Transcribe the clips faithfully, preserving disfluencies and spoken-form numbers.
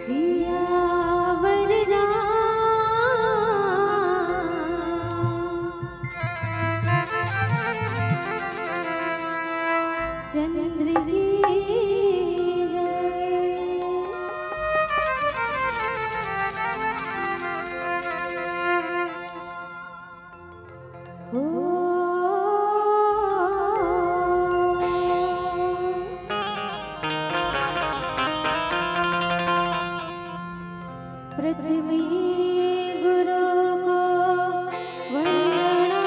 सियावर राम चंद्र की जय। ओ पृथ्वी गुरु को वंदना।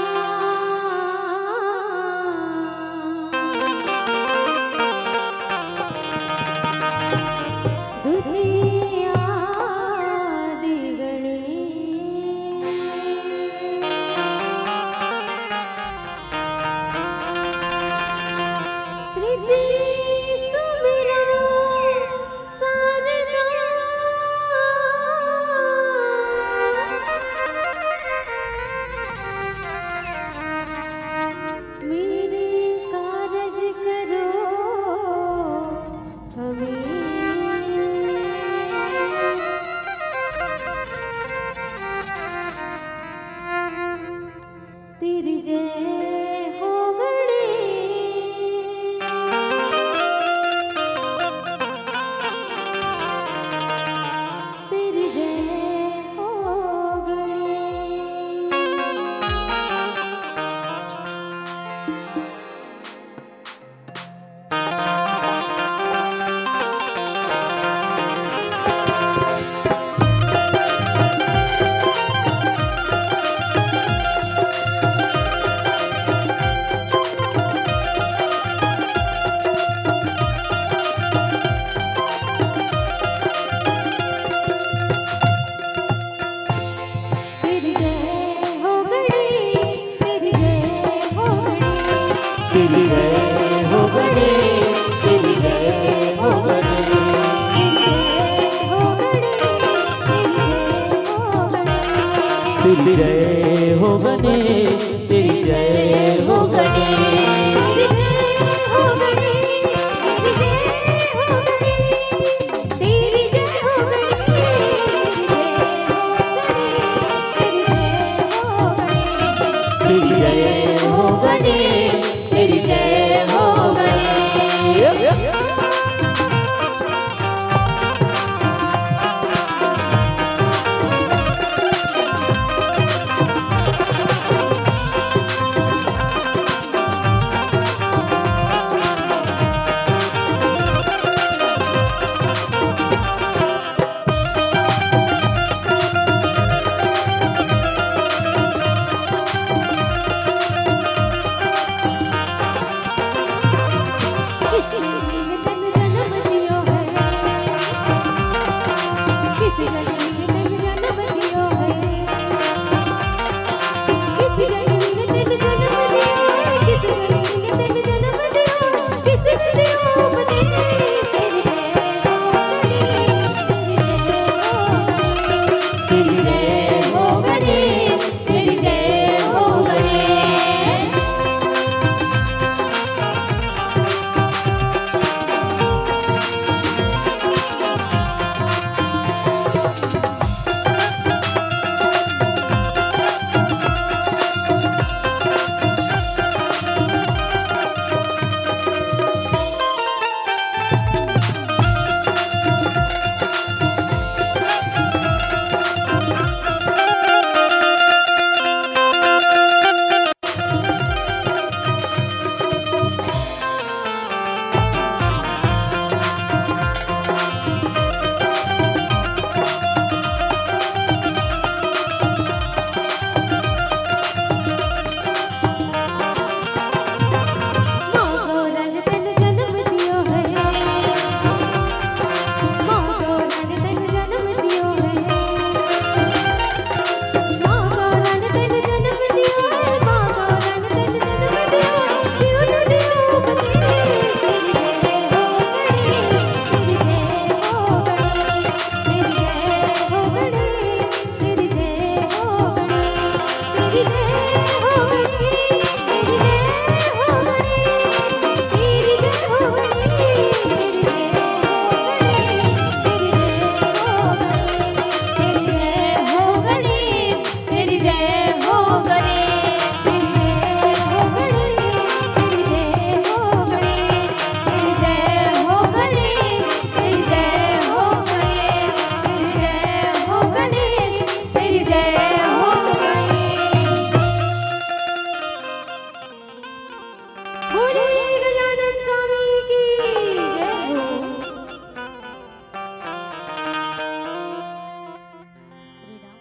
श्री राम।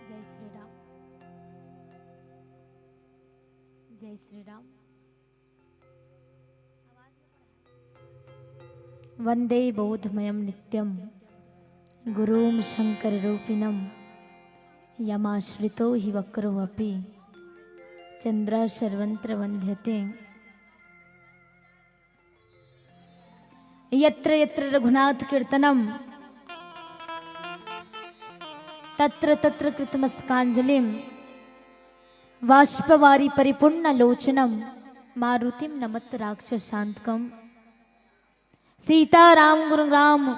जय श्री राम। जय श्री राम। वंदे बोधमयं नित्यं गुरुं शंकर रूपिणं। यमाश्रितो हि वक्रो अपि चंद्राशर्वंत्र वंध्यते। यत्र यत्र रघुनाथ कीर्तनम तत्र तत्र कृतमस्तकांजलिम। वाष्पवारी परिपूर्ण लोचनम मारुतिम नमत राक्षसांतकम। सीता राम गुरु राम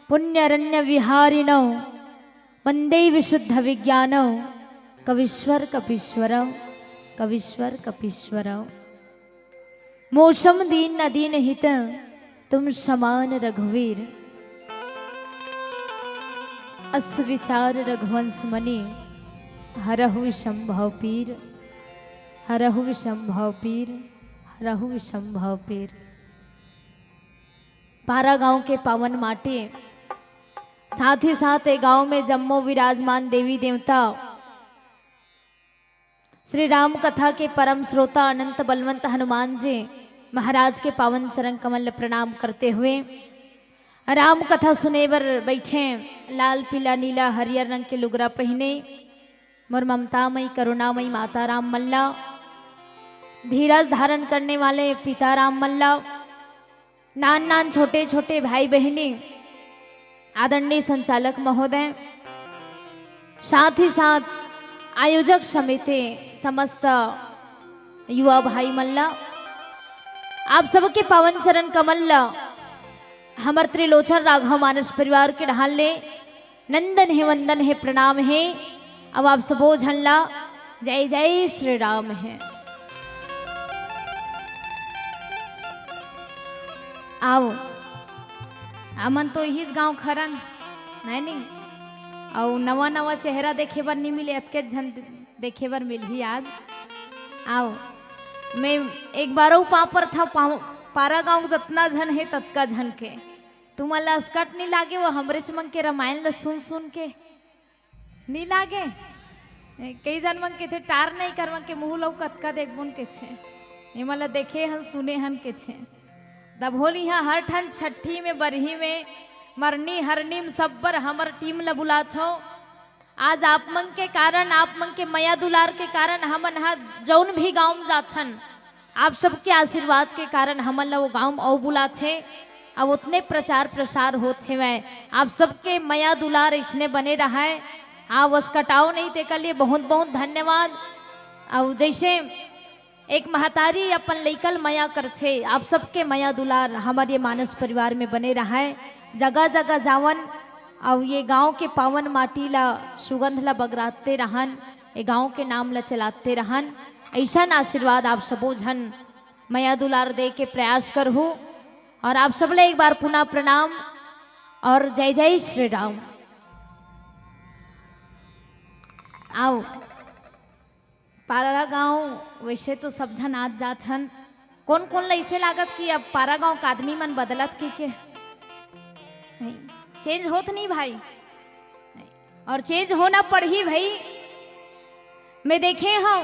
पुण्यरण्य विहारिणौ वंदे विशुद्ध विज्ञानौ कवीश्वर कपीश्वरौ कवीश्वर कपीश्वरौ। मोसम दीन न दीन हित तुम समान रघुवीर। अस विचार रघुवंश मनि हरहु विषम भव पीर। हरहु विषम भव पीर। हरहु विषम भव पीर। पारा गांव के पावन माटी, साथ ही साथ ए गांव में जम्मो विराजमान देवी देवता, श्री राम कथा के परम श्रोता अनंत बलवंत हनुमान जी महाराज के पावन चरण कमल ल प्रणाम करते हुए राम कथा सुने बर बैठे। लाल पीला नीला हरियर रंग के लुगरा पहिने मोर ममतामयी करुणामयी माता राम मल्ला, धीरज धारण करने वाले पिता राम मल्ला, नान नान छोटे छोटे भाई बहिनी, आदरणीय संचालक महोदय, साथ ही साथ आयोजक समिति, समस्त युवा भाई मल्ला, आप सबके पावन चरण कमल ल हमर त्रिलोचन राघव मानस परिवार के ढाल ले नंदन हे, वंदन हे, प्रणाम हे। अब आप सबो झन ला जय जय श्री राम हे। आओ, हमन तो इहिच गांव खरन, नहीं, नहीं? अउ नवा नवा चेहरा देखे बर नहीं मिले, अतके झन देखे बर मिलही आज। आओ, मैं एक बार अउ पाँव परथंव, पारा गांव जतना झन हे, ततका झन के। तुमन ला असकट नहीं लागे, वो हमरेच मन के रामायण ला सुन सुन के? नहीं लागे? ए, कई झन मन कथे, "टार नहीं करवा के मुंह लऊ कतका देखबुन," कथे। एमन ला देखे हन, सुने हन, कथे। तब होली हा हर ठन छठी में, बरही में, मरनी हरनी में सब बर हमर टीम ला बुलाथो। आज आप मन के कारण, आप मन के मया दुलार के कारण हमन ह जौन भी गांव में जाथन, आप सबके आशीर्वाद के कारण हमन ला वो गांव में अउ बुलाथे, अउ उतने प्रचार प्रसार होत हेवय। आप सबके मया दुलार इसने बने रहय, अउ असकटाव नहीं, तेकर लिए बहुत बहुत धन्यवाद। अउ जैसे एक महतारी अपन लइका ल मया करथे, आप सबके मया दुलार हमर ये मानस परिवार में बने रहय। जगह जगह जावन अउ ये गांव के पावन माटी ला सुगंध ला बगराते रहन, ये गांव के नाम ला चलाते रहन। ऐसन आशीर्वाद आप सबो झन मया दुलार दे के प्रयास करहु। और आप सबले एक बार पुनः प्रणाम और जय जय श्री राम। आओ, पारा गांव वैसे तो सब झन आत जात हन, कोन कोन ला ऐसे लागत कि अब पारा गांव का आदमी मन बदलत के के? नहीं, चेंज होत नहीं भाई, नहीं। और चेंज होना पड़ही भाई। मैं देखे हूँ,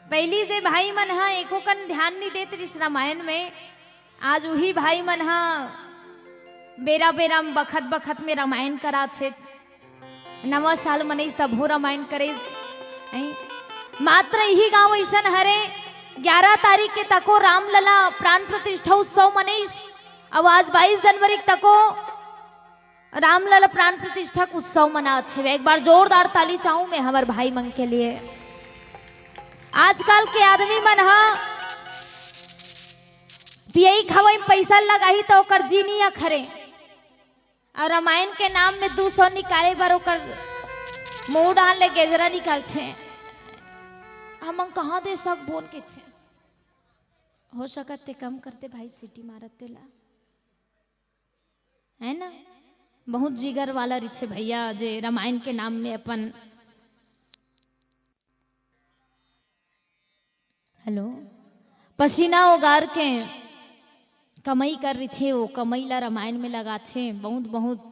पहली जे भाई मन ह एको कन ध्यान नहीं देत रिस रामायण में, आज उही भाई मन ह बेरा बेरा में, बखत बखत में रामायण करात हे। नवा साल मनईस तभो रामायण करेस। नहीं? मात्र इही गांव अइसन हरे, ग्यारह तारीख के तको रामलला प्राण प्रतिष्ठा उत्सव मनईस, अउ आज बाईस जनवरी के तको रामलला प्राण प्रतिष्ठा के उत्सव मनात हे। एक बार जोरदार ताली चाहूं मैं हमर भाई मन के लिए। आजकल के आदमी मन ह पियई खवई में पैसा लगाही त ओकर जी नी अखरे, और रामायण के नाम में दू सौ निकाले बर ओकर मुंह डाल ले गेजरा निकालथे। हमन कहाँ दे सकबोन कथे। हो सकत ते कम करते भाई, सीटी मारत तेला, है ना? बहुत जिगर वाला रिथे भैया, जे रामायण के नाम में अपन, हेलो, पसीना ओगार के कमई कर रिथे, वो कमई ला रामायण में लगाथे। बहुत बहुत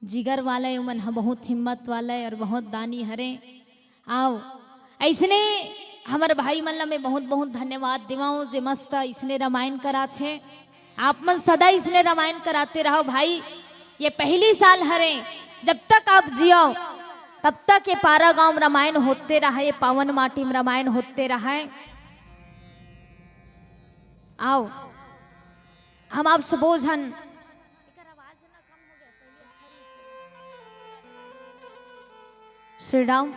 जिगर वाला हे, ओमन ह बहुत हिम्मत वाला हे और बहुत दानी हरे। आओ, ऐसने हमर भाई मन ला मैं बहुत बहुत धन्यवाद देवाऊं, जे मस्त ऐसने रामायण कराथे। आप मन सदा इसने रामायण कराते रहो भाई। ये पहली साल हरे, जब तक आप जियो तब तक ये पारा गांव में रामायण होते रहे, ये पावन माटी में रामायण होते रहे। आओ, हम आप सबो झन श्री राम।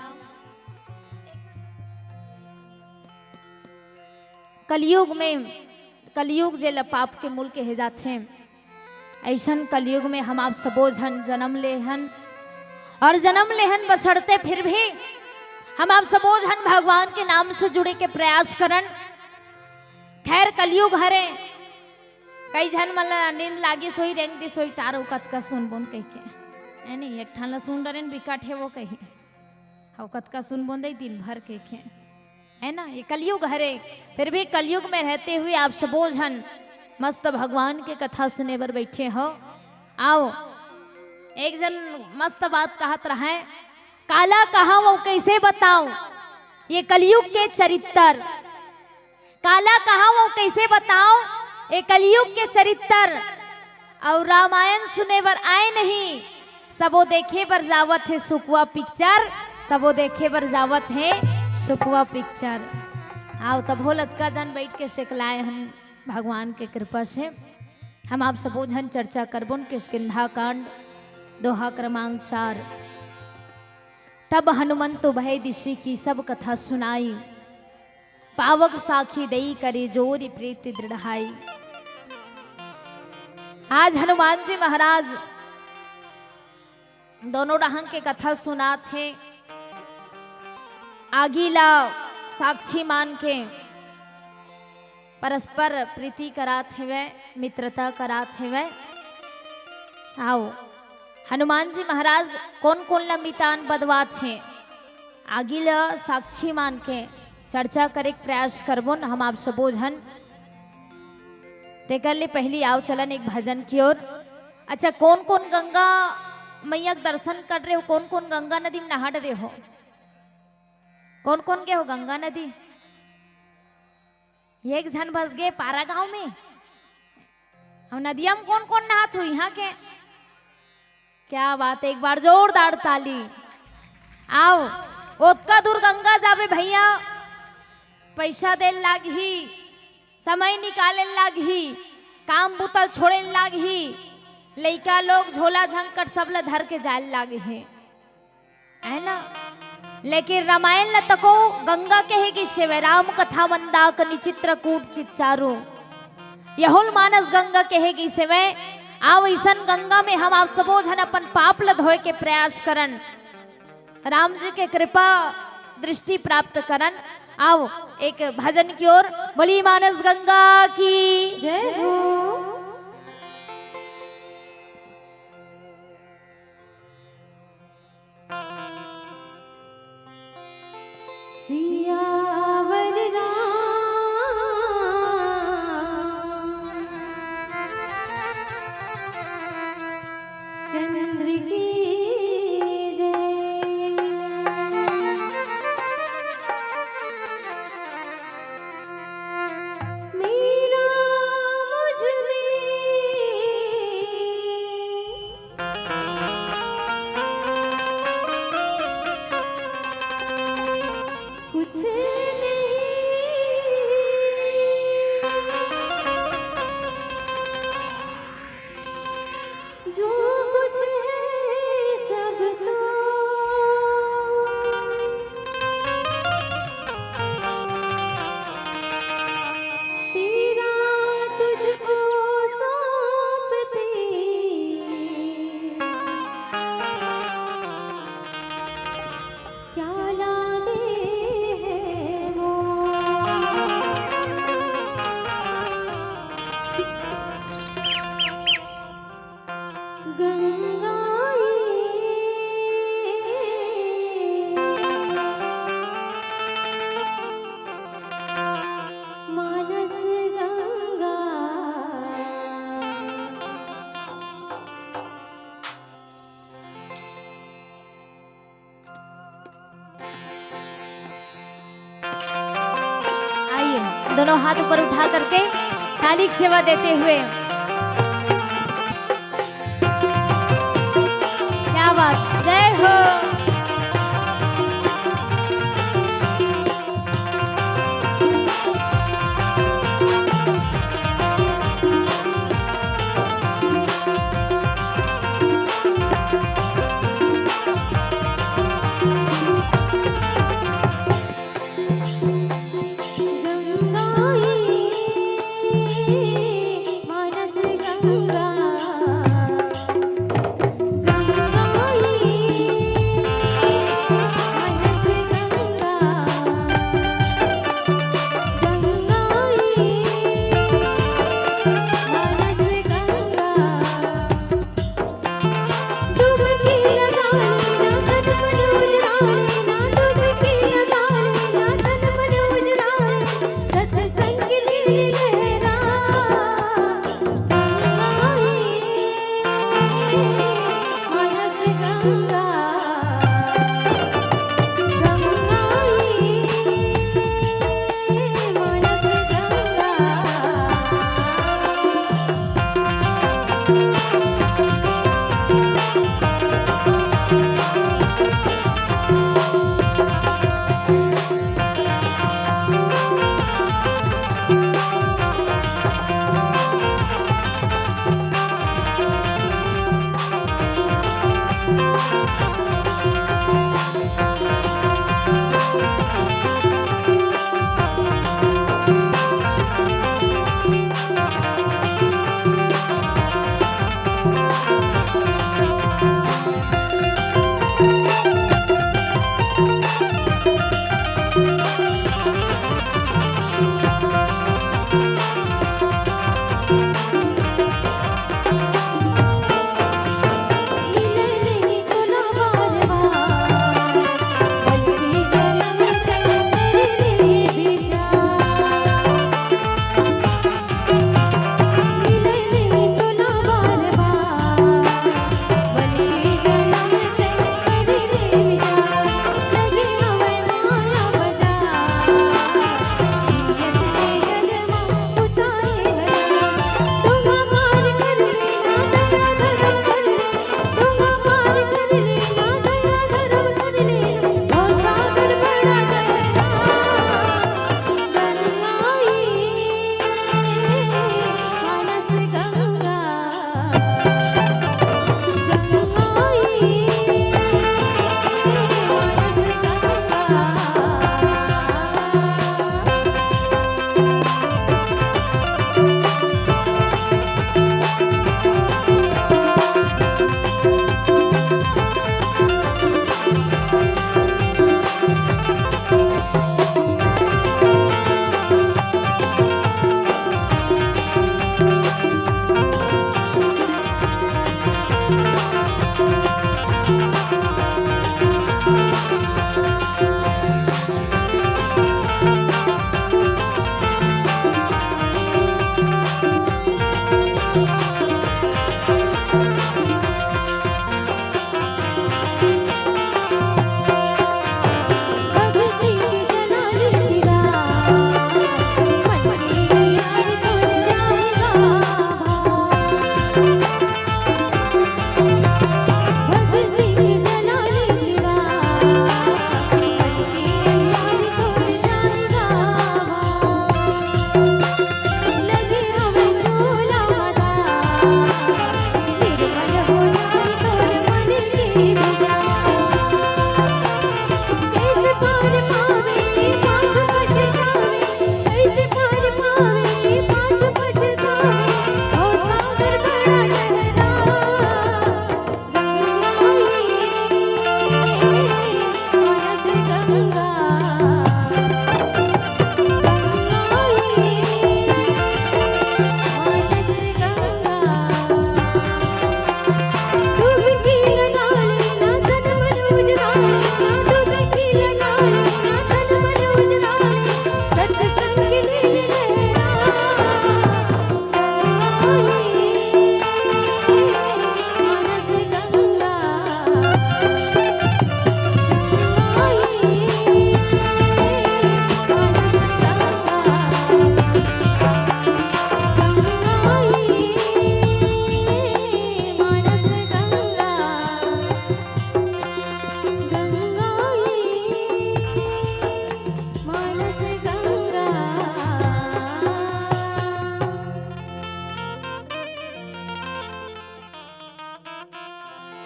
कलयुग में, कलयुग जेला पाप के मूल कहे जाथे, ऐसन कलयुग में हम आप सबो झन जन्म ले हन और जन्म ले हन बछड़ते, फिर भी हम आप सबो झन भगवान के नाम से जुड़े के प्रयास करन। खैर, कलयुग हरे, कई झन मन ला नींद लागिस होही, रेंग दिस होही, टारो कतका सुनबोन कहिके, है नी? एक ठन ला सुन डरेन, बिकट हे वो कही, हव कतका सुनबोन दई दिन भर कहिके, है ना? ये कलयुग हरे, फिर भी कलयुग में रहते हुए आप सबो झन मस्त भगवान के कथा सुने बर बैठे हो। आओ, एक झन मस्त बात कहत रहे, काला कहा वो कैसे बताओ ये कलयुग के चरित्र, काला कहा वो कैसे बताओ ये कलयुग के चरित्र। और रामायण सुने बर आए नहीं, सबो देखे बर जावत हे सुकवा पिक्चर, सबो देखे बर जावत हे सुकवा पिक्चर। आओ, तभो ल अतका झन बैठ के सेकलाए हन भगवान के कृपा से। हम आप सबो झन चर्चा करबोन किष्किंधा कांड, दोहा क्रमांक चार। तब हनुमंत उभय दिशि की सब कथा सुनाई, पावक साखी दई करे जोरि प्रीति दृढ़ाई। आज हनुमान जी महाराज दोनों डहर के कथा सुनात हे, आगी ला साक्षी मान के परस्पर प्रीति करात हेवय, मित्रता करात हेवय। आओ, हनुमान जी महाराज कोन कोन ला मितान बदवात हे, आगी ला साक्षी मान के चर्चा करे के प्रयास करबोन हम आप सबो झन। तेकर ले पहली आओ चलन एक भजन की ओर। अच्छा, कोन कोन गंगा मैया के दर्शन कर रहे हो, कोन कोन गंगा नदी में नहा डरे हो, कोन कोन गए हो गंगा नदी? एक झन बस गए पारा गांव में। हम नदिया में कोन कोन नहात हो यहाँ के? क्या बात है, एक बार जोरदार ताली। आओ, ओतका दूर गंगा जाबे भैया, पैसा देल लागही, समय निकाले लागही, काम बुतल छोड़े लागही, लइका लोग झोला झंकट सब ल धर के जाए लागही, है ना? लेकिन रामायण ल तको गंगा कहे गिस हेवय, राम कथा मंदाकिनी चित्रकूट चिच्चारू, यहुल मानस गंगा कहे गिस हेवय। आओ, इसन गंगा में हम आप सबो झन अपन पाप ल धोए के प्रयास करन, राम जी के कृपा दृष्टि प्राप्त करन। आओ, एक भजन की ओर। बोली मानस गंगा की जय हो। सियावर राम चंद्र की जय। मेरा मुझ में कुछ नहीं, जो कुछ है सब तो तेरा, तुझको सौंपते। क्या लागे है वो गंगाई, मानस गंगा। आइए, दोनों हाथ ऊपर उठा करके ताली की सेवा देते हुए। क्या बात, जय हो।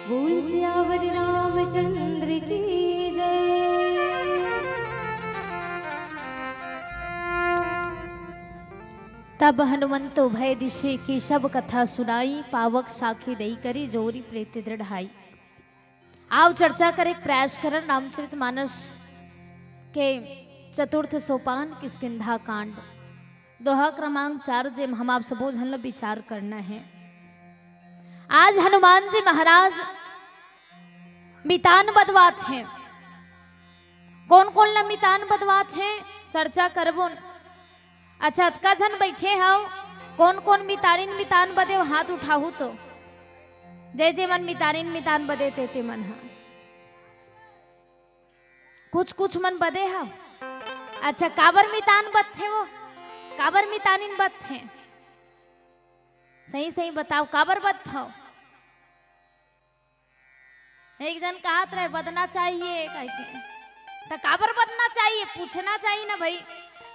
बोल सियावर रामचंद्र की जय। तब हनुमंतो भय दिशि केशब कथा सुनाई, पावक साखी दई करी जोरि प्रीति दृढ़ाई। आव चर्चा करे के प्रयास करन रामचरित मानस के चतुर्थ सोपान किष्किंधा कांड। दोहा क्रमांक चार, जेम हम आप सबो झन ल विचार करना हे। आज हनुमान जी महाराज मितान बदवात हे। कोन कोन ल मितान बदवात हे, चर्चा करबोन। अच्छा, अतका झन बइठे हव, कोन कोन मितानिन मितान बदे हव, हाथ उठाहू तो। जय जय मन मितानिन मितान बदे ते, ते मन ह। कुछ कुछ मन बदे हव। अच्छा, काबर मितान बदथे वो? काबर मितानिन बदथे? सही सही बताव, काबर बदथव? एक जन कहत रहे, "बदना चाहिए," कहिके। त काबर बदना चाहिए? पूछना चाहिए ना भाई।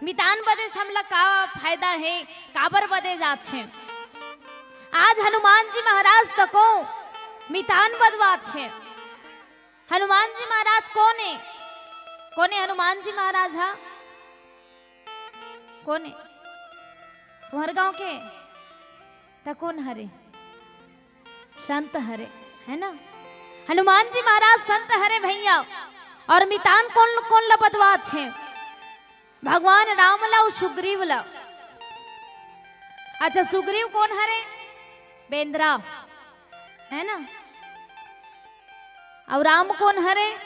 मितान बदे हमला का फायदा हे, काबर बदे जात हे? आज हनुमान जी महाराज तको मितान बदवात हे। हनुमान जी महाराज कोन हे? कोन हे हनुमान जी महाराज हा? कोन हे? तुम्हर गांव के? त कोन हरे? संत हरे, है ना? हनुमान जी महाराज संत हरे भैया। और मितान कोन कोन ल बदवात हे? भगवान राम ल अउ सुग्रीव ल। अच्छा, सुग्रीव कोन हरे? बेंदरा, है ना? अउ राम कोन हरे?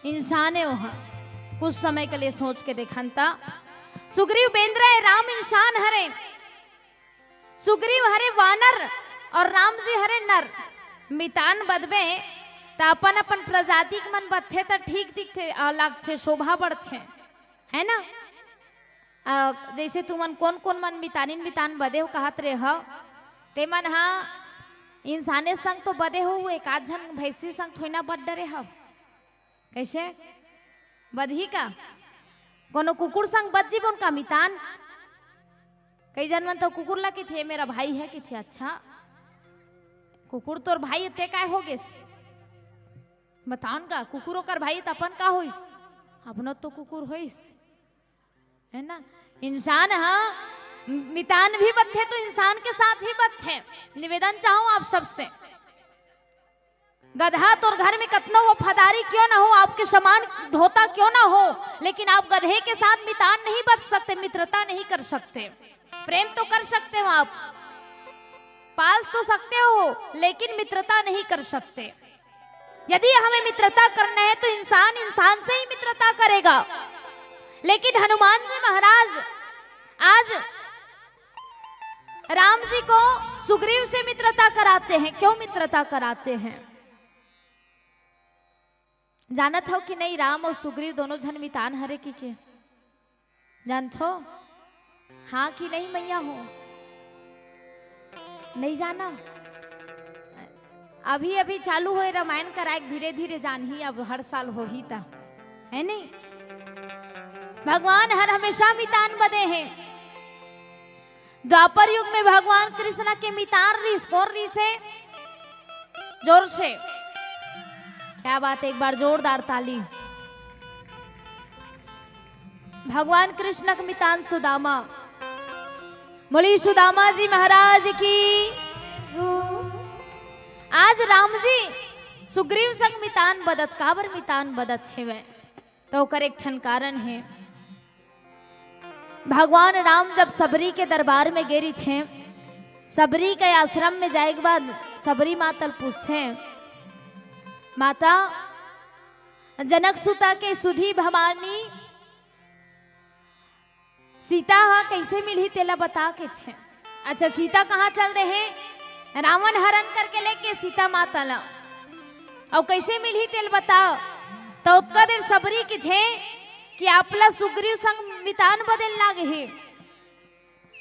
इंसान हे ओह। कुछ समय के लिए सोच के देखन त सुग्रीव बेंदरा हे, राम इंसान हरे। सुग्रीव हरे वानर और राम जी हरे नर। मितान बदबे त अपन अपन प्रजाति के मन बदथे त ठीक दिखथे, अ, लगथे, शोभा बढ़थे, है ना? अ, जैसे तुमन कोन कोन मन मितानिन मितान बदे हो कहत रहे हव, ते मन हा इंसाने संग तो बदे हो, एक आध झन भैंसी संग थोड़ी ना बद डरे हव। कैसे? बदही का? कोनो कुकुर संग बद जीबोन का मितान? कई झन मन तो कुकुर ला किथे, "मेरा भाई है," किथे। अच्छा, कुकुर तोर भाई हे, ते काय हो गेस? बताओन का, कुकुर ओकर भाई त अपन का होइस? अपनो तो कुकुर होइस, है ना? इंसान हा मितान भी बदथे तो इंसान के साथ ही बदथे। निवेदन चाहूं आप सबसे, गधा तोर घर में कतनो वफादारी क्यों ना हो, आपके समान ढोता क्यों ना हो, लेकिन आप गधे के साथ मितान नहीं बद सकते, मित्रता नहीं कर सकते। प्रेम तो कर सकते हो आप, पाल तो सकते हो, लेकिन मित्रता नहीं कर सकते। यदि हमें मित्रता करना है तो इंसान इंसान से ही मित्रता करेगा। लेकिन हनुमान जी महाराज आज राम जी को सुग्रीव से मित्रता कराते हैं। क्यों मित्रता कराते हैं? जानत हो कि नहीं, राम और सुग्रीव दोनों झन मितान हरे कि के? जानथो? हाँ कि नहीं मैया हो? नहीं जाना, अभी अभी चालू होए रामायण कराए, धीरे धीरे जानही, अब हर साल होही त, है नहीं? भगवान हर हमेशा मितान बदे हे। द्वापर युग में भगवान कृष्ण के मितान रीस, कोन रीस हे? जोर से। क्या बात है, एक बार जोरदार ताली। भगवान कृष्ण के मितान सुदामा। बोली सुदामा जी महाराज की। आज राम जी सुग्रीव संग मितान बदत, काबर मितान बदत हेवय? तो ओकर एक ठन कारण हे। भगवान राम जब सबरी के दरबार में गे रहिथे, सबरी के आश्रम में जाए के बाद सबरी माता ल पूछथे, "माता, जनक सुता के सुधी भवानी सीता ह कइसे मिलही, तेला बता," कहिथे। अच्छा, सीता कहाँ चल दे हे? रावण हरण करके लेगे सीता माता ला। अउ कइसे मिलही, तेला बता। त ओतका देर सबरी कहिथे कि आप ला सुग्रीव संग मितान बदे लागे हे।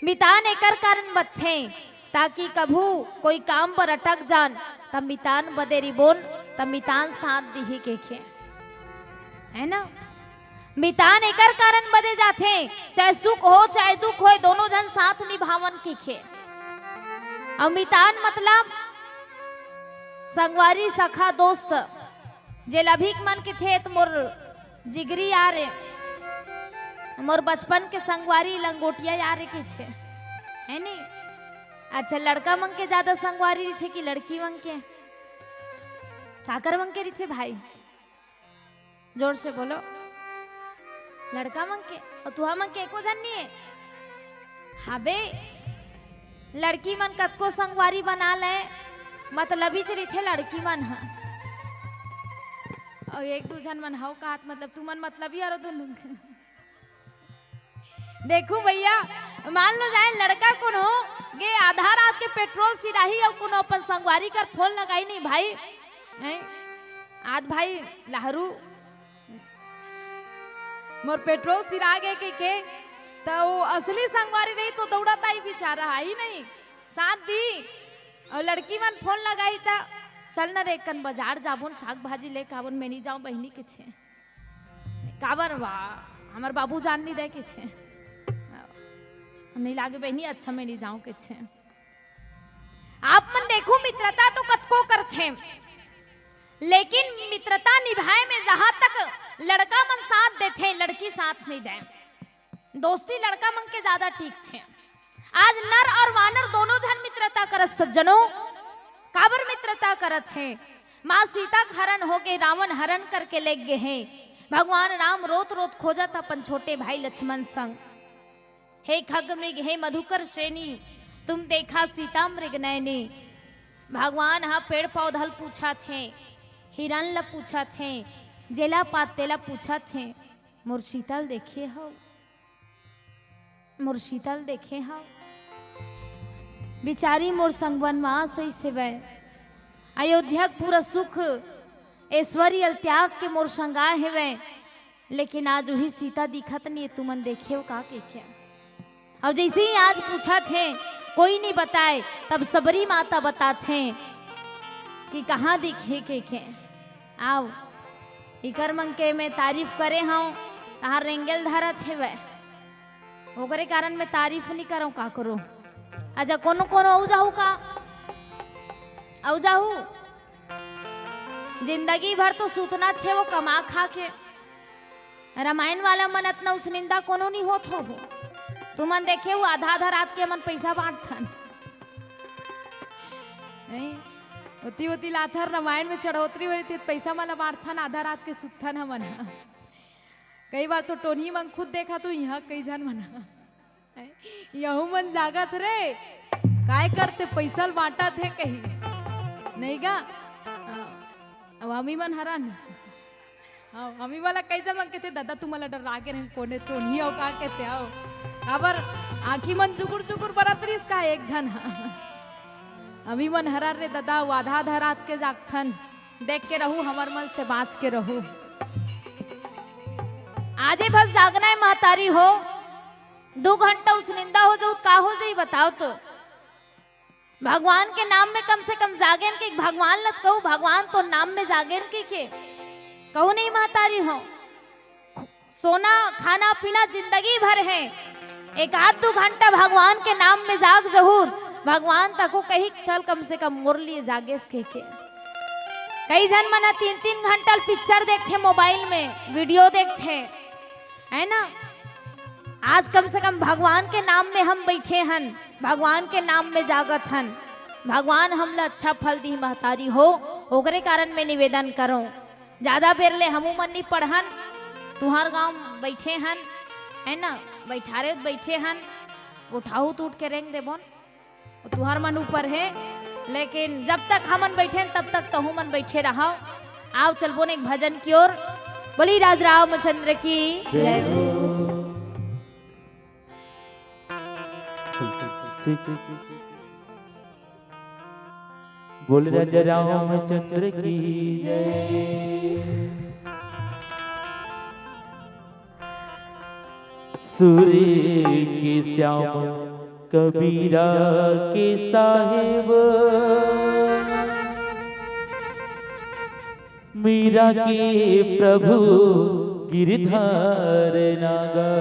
मितान एकर कारण बदथे, ताकि कभू कोई काम पर अटक जान, त मितान बदे रहिबोन, त मितान साथ दिही कहिके, है ना? मितान एकर कारण बदे जाथे, चाहे सुख हो, चाहे दुख होय, दोनों झन साथ निभावन कहिके। अउ मितान मतलब संगवारी, सखा, दोस्त, जेला अभी के मन कहिथे त मोर जिगरी यार ए, मोर बचपन के संगवारी लंगोटिया यार ए कहिथे, है नी? अच्छा, लड़का मन के ज्यादा संगवारी रहिथे कि लड़की मन के? काकर मन के रहिथे भाई? जोर से बोलो। लड़का मन के? अउ तुहा मन के एको झन नइ हे? हाबे, लड़की मन कतको संगवारी बना ले, मतलबीच रहिथे लड़की मन ह। अउ एक दू झन मन हव काहत, मतलब तुमन मतलबी हरव दुनों। देखू भइया, मान लो जाए लड़का कोनो गे आधा रात के पेट्रोल सिराही अउ कोनो अपन संगवारी कर फोन लगाही नहीं भाई, हैं? आद भाई लहरू, मोर पेट्रोल सिरा गे कहिके, त वो असली संगवारी रही तो दौड़त आही बिचारा, आही नहीं, साथ दिही। अउ लड़की मन फोन लगाही त, "चल न रे, कन बाजार जाबोन, साग भाजी लेके आबोन, मैं नहीं जाऊं बहिनी," कहिथे। "काबर वा, हमर बाबू जान नहीं दे," कहिथे। "नहीं लागे बहिनी, अच्छा मैं नहीं जाऊं," कहिथे। आप मन देखो, मित्रता तो कतको करथे, लेकिन मित्रता निभाए में जहां तक लड़का मन साथ देथे, लड़की साथ नहीं दे। दोस्ती लड़का मन के ज्यादा ठीक थे। आज नर और वानर दोनों झन मित्रता करत सज्जनों, काबर मित्रता करत हे? माँ सीता के हरण होगे, रावण हरण करके लेग गे हे। भगवान राम रोत रोत खोजत अपन छोटे भाई लक्ष्मण संग। हे खग मृग, हे मधुकर श्रेणी, तुम देखा सीता मृग नैनी। भगवान ह पेड़ पौधा ल पूछत हे, हिरन ल पूछत हे, जेला पात तेला पूछत हे, मोर सीता ल देखे हव, मोर सीता ल देखे हव। बिचारी मोर संग वनवास अइस हेवय, अयोध्या के पूरा सुख ऐश्वर्य ल त्याग के मोर संग आए हेवय, लेकिन आज उही सीता दिखत नहीं, तुमन देखे हो का कहिके। अउ जैसे ही आज पूछत हे, कोई नहीं बताए, तब सबरी माता बताथे कि कहाँ दिखे कहिके। आओ, इकर मन के मैं तारीफ करे हूँ, तहार रेंगेल धरत हेवय, ओकरे कारण मैं तारीफ नहीं करूँ, का करूँ? अच्छा, कोनो कोनो अउ जाहू का? अउ जाहू? जिंदगी भर तो सुतना छे वो कमा खा के। रामायण वाला मन अतना उसनिंदा कोनो नहीं होत हो। तुमन देखे हो, आधा आधा रात के हमन पैसा बांटथन। नहीं? ओती ओती लाथर रामायण में चढ़ोतरी हो रही थी, पैसा मला बांटथन, आधा रात के सुतथन हमन। कई बार तो टोनी मन खुद देखा तो यहाँ कई झन मन। यहू मन जागत रे, काय करते पैसा ल बांटत हे कही, नहीं गा? हाँ, अब हमी मन हरन। हाँ, हमी वाला कई झन मन कहते, "दादा, तुम मला डरा के रहे, कोने तो नहीं हो का कहते हो?" काबर आँखी मन जुगुर जुगुर बरत रहिस का एक झन ह। हमी मन हरन रे दादा, वो आधा आधा रात के जागथन, देख के रहू, हमर मन से बाँच के रहू। आजे भस जागना है महतारी हो, दू घंटा उसनिंदा हो जाऊ, का हो जाई बताओ तो? भगवान के नाम में कम से कम जागेन के, भगवान ल कहू, भगवान तो नाम में जागेन के, के कहू नहीं महतारी हो। सोना, खाना पीना जिंदगी भर है, एक आध दू घंटा भगवान के नाम में जाग जहूर, भगवान तको कही चल कम से कम मोर लिए जागेस के, के। कई झन मन तीन तीन घंटा पिक्चर देखथे, मोबाइल में वीडियो देखथे, है ना? आज कम से कम भगवान के नाम में हम बैठे हन, भगवान के नाम में जागत हन। भगवान हमला अच्छा फल दी महतारी हो, ओकरे कारण मैं निवेदन करूं। ज्यादा बेर ले हमू मन नी पढ़न, तुहार गांव बैठे हन, है ना? बैठारे बैठे हन, उठाहू तो उठ के रेंग देबोन, वो तुहार मन ऊपर है। लेकिन जब तक हमन बैठे हन, तब तक तहू मन बैठे रहव। आओ चलबोन एक भजन की ओर। बोली राज रामचंद्र की जय हो। बोल राजा रामचंद्र की जय। सूरी के श्याम, कबीरा के साहेब, मीरा के प्रभु गिरधर नागा।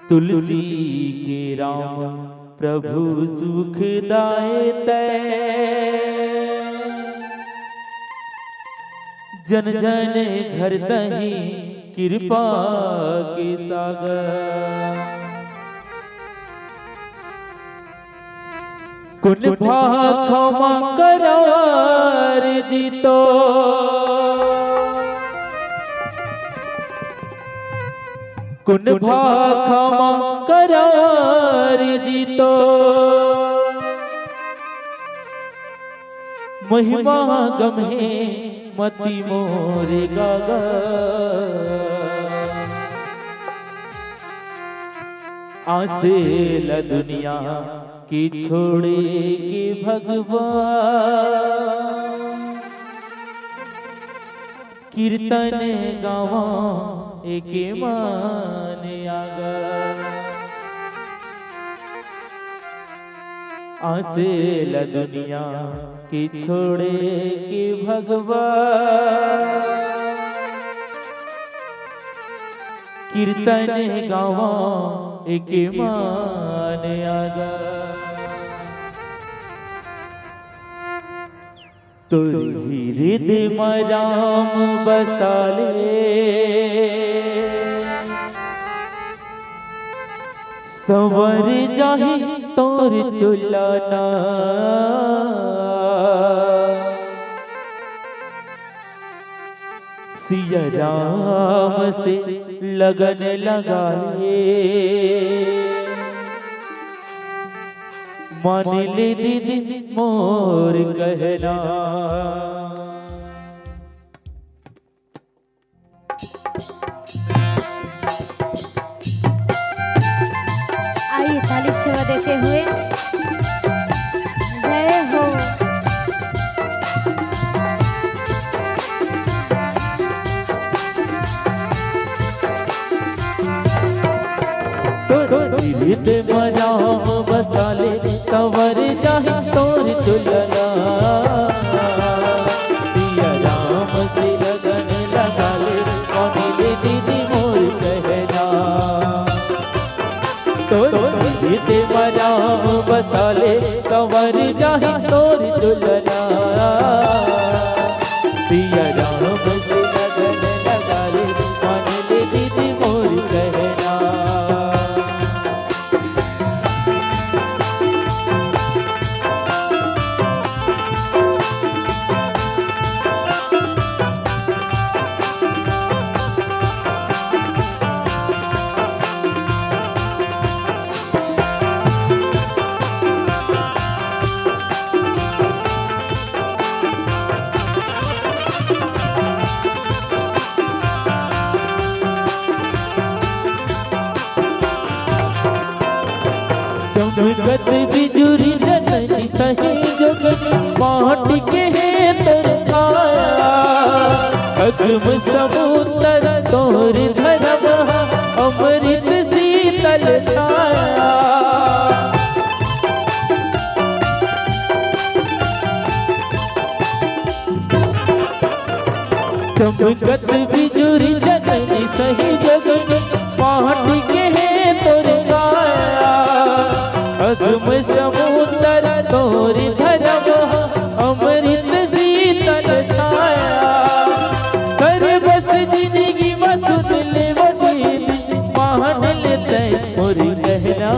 तुलसी के राम प्रभु सुखदाय तै, जन जन घर तही कृपा के सागर। कुन भाखमा करार जीतो, कुन भाखमा करार जीतो, महिमा गम हे मति मोर गागा। आसे ल दुनिया के छोड़े के भगवान, कीर्तन गावा एके मान आगा। आसे ल दुनिया के छोड़े के भगवान, कीर्तन गावा एके मान आगा। तोर हिरदय म राम बसाले, संवर जाही तोर चुलना। सिया राम से लगन लगा ले, मान ले दीदी मोर कहना। आइए, ताली सेवा देते हुए जय हो। तोर हिरदय म राम बसाले, संवर जाही तोर चुलना। सिया राम से लगन लगा ले, मान ले दीदी मोर कहना। तोर हिरदय म राम बसाले, संवर जाही तोर चुलना। सिया राम से लगन लगा ले, मान ले दीदी मोर कहना। चमकत बिजुरी जननी सही जोग, माटी के हे तोर काया। अगम समुद्र तोर धरम, अमृत शीतल छाया। चमकत बिजुरी चननी सही जग में, पाट के हे तोर काया। अगम समुंदर तोर धरम, अमृत शीतल छाया। सरबस जिनगी म सुन ले वो दीदी, मान ले तैं मोर कहना।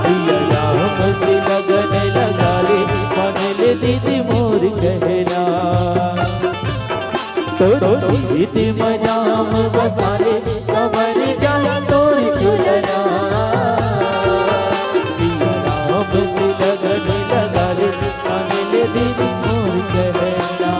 सिया राम से लगन लगा ले, मान ले दीदी मोर कहना। तोर दीदी म नाम बसा ले, कमर जाए तोर चुलना। सिया राम से लगन लगा ले, मान ले दीदी मोर कहना।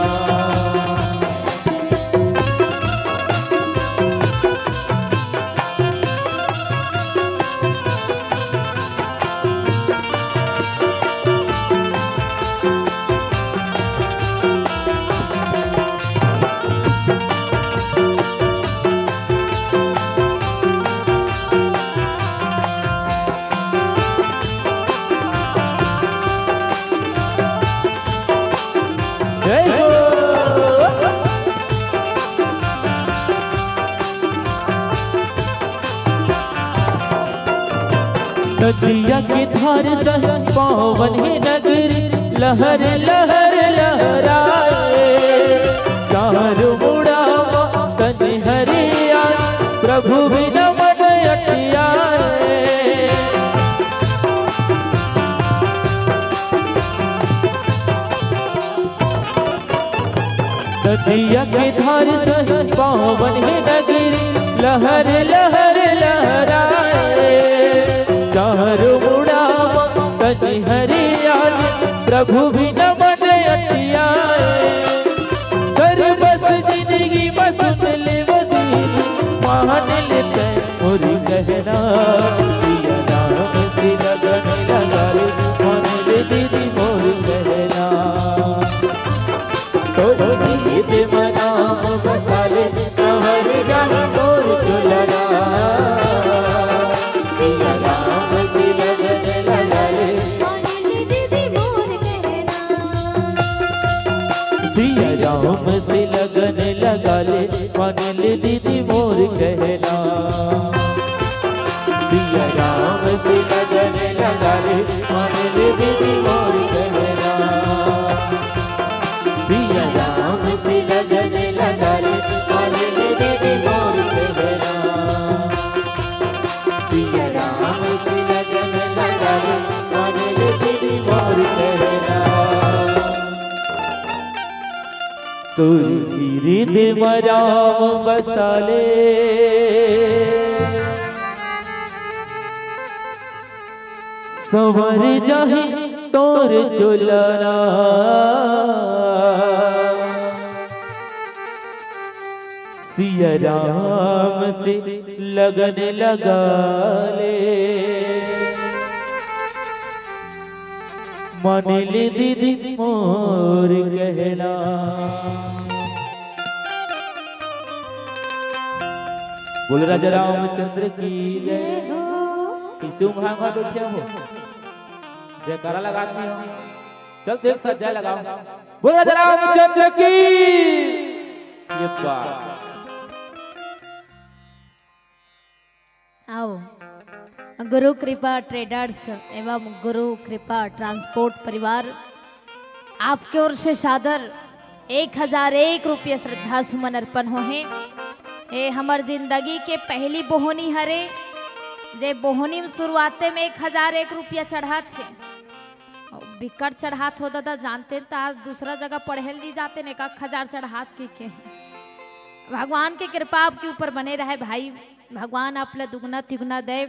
जय हो। नदिया के धार सह पावन हे नगरी, लहर लहर लहराए। चारों मुड़ा मा तन हरिया, प्रभु बिना मन अटियाए। नदिया के धार सही पावन हे नगरी, लहर लहर लहराए। चारों मुड़ा मा तन हरियाली, प्रभु बिना मन अटियाए। सरबस जिनगी म सुन ले वो दीदी, मान ले तैं मोर कहना। सिया राम से लगन लगा ले, मान ले दीदी मोर कहना। तोर दीदी म नाम बसा ले, कमर जाए तोर चुलना। सिया राम से लगन लगा ले, सिया राम से लगन लगा ले, मान ले दीदी मोर कहना। सिया राम से लगन लगा ले, मान ले दीदी मोर कहना। सिया राम से लगन लगा ले, मान ले दीदी मोर कहना। सिया राम से लगन लगा ले, मान ले दीदी मोर कहना। तोर गिरिध म राम बसा ले, संवर जाही तोर चुलना। सिया राम से लगन लगा ले, मान ले दीदी मोर कहना। बोल राजा रामचंद्र की जय। जय हो। किसु भांगा बैठे हो, जयकारा लगा दी हो। चल तो एक साथ जय लगाओ। बोल राजा रामचंद्र की। ये बात। आओ, गुरु कृपा ट्रेडर्स एवं गुरु कृपा ट्रांसपोर्ट परिवार, आपके ओर से सादर एक हजार एक रुपया श्रद्धा सुमन अर्पण हो हे। ए हमर जिंदगी के पहली बोहनी हरे, जे बोहनी में शुरुआते में एक हजार एक रुपया चढ़ात हे। बिकट चढ़ात हो दादा, जानते त आज दूसरा जगह पढ़े ल नहीं जाते न, एक हजार चढ़ात के, के। भगवान के कृपा आपके ऊपर बने रहे भाई, भगवान आप ल दुगना तिगुना दे।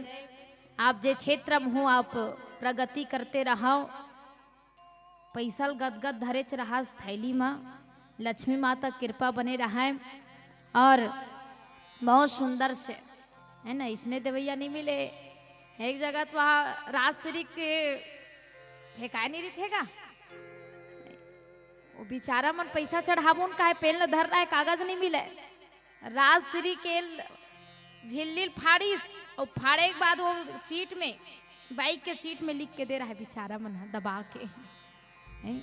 आप जे क्षेत्र में हो, आप प्रगति करते रहो। पैसा ल गदगद धरेच रहस थैली म, लक्ष्मी माता कृपा बने रहय। और बहुत सुंदर से, है ना, इसने देवैया नहीं मिले। एक जगह तो वहाँ राजश्री के फेंकाए नहीं रही थे का, वो बेचारा मन पैसा चढ़ाबो न काहे पेन ल धर रहा है, कागज नहीं मिले। राजश्री के झिल्ली ल फाड़िस, और फाड़े के बाद वो सीट में, बाइक के सीट में लिख के दे रहा है बेचारा मन ह दबा के, हैं?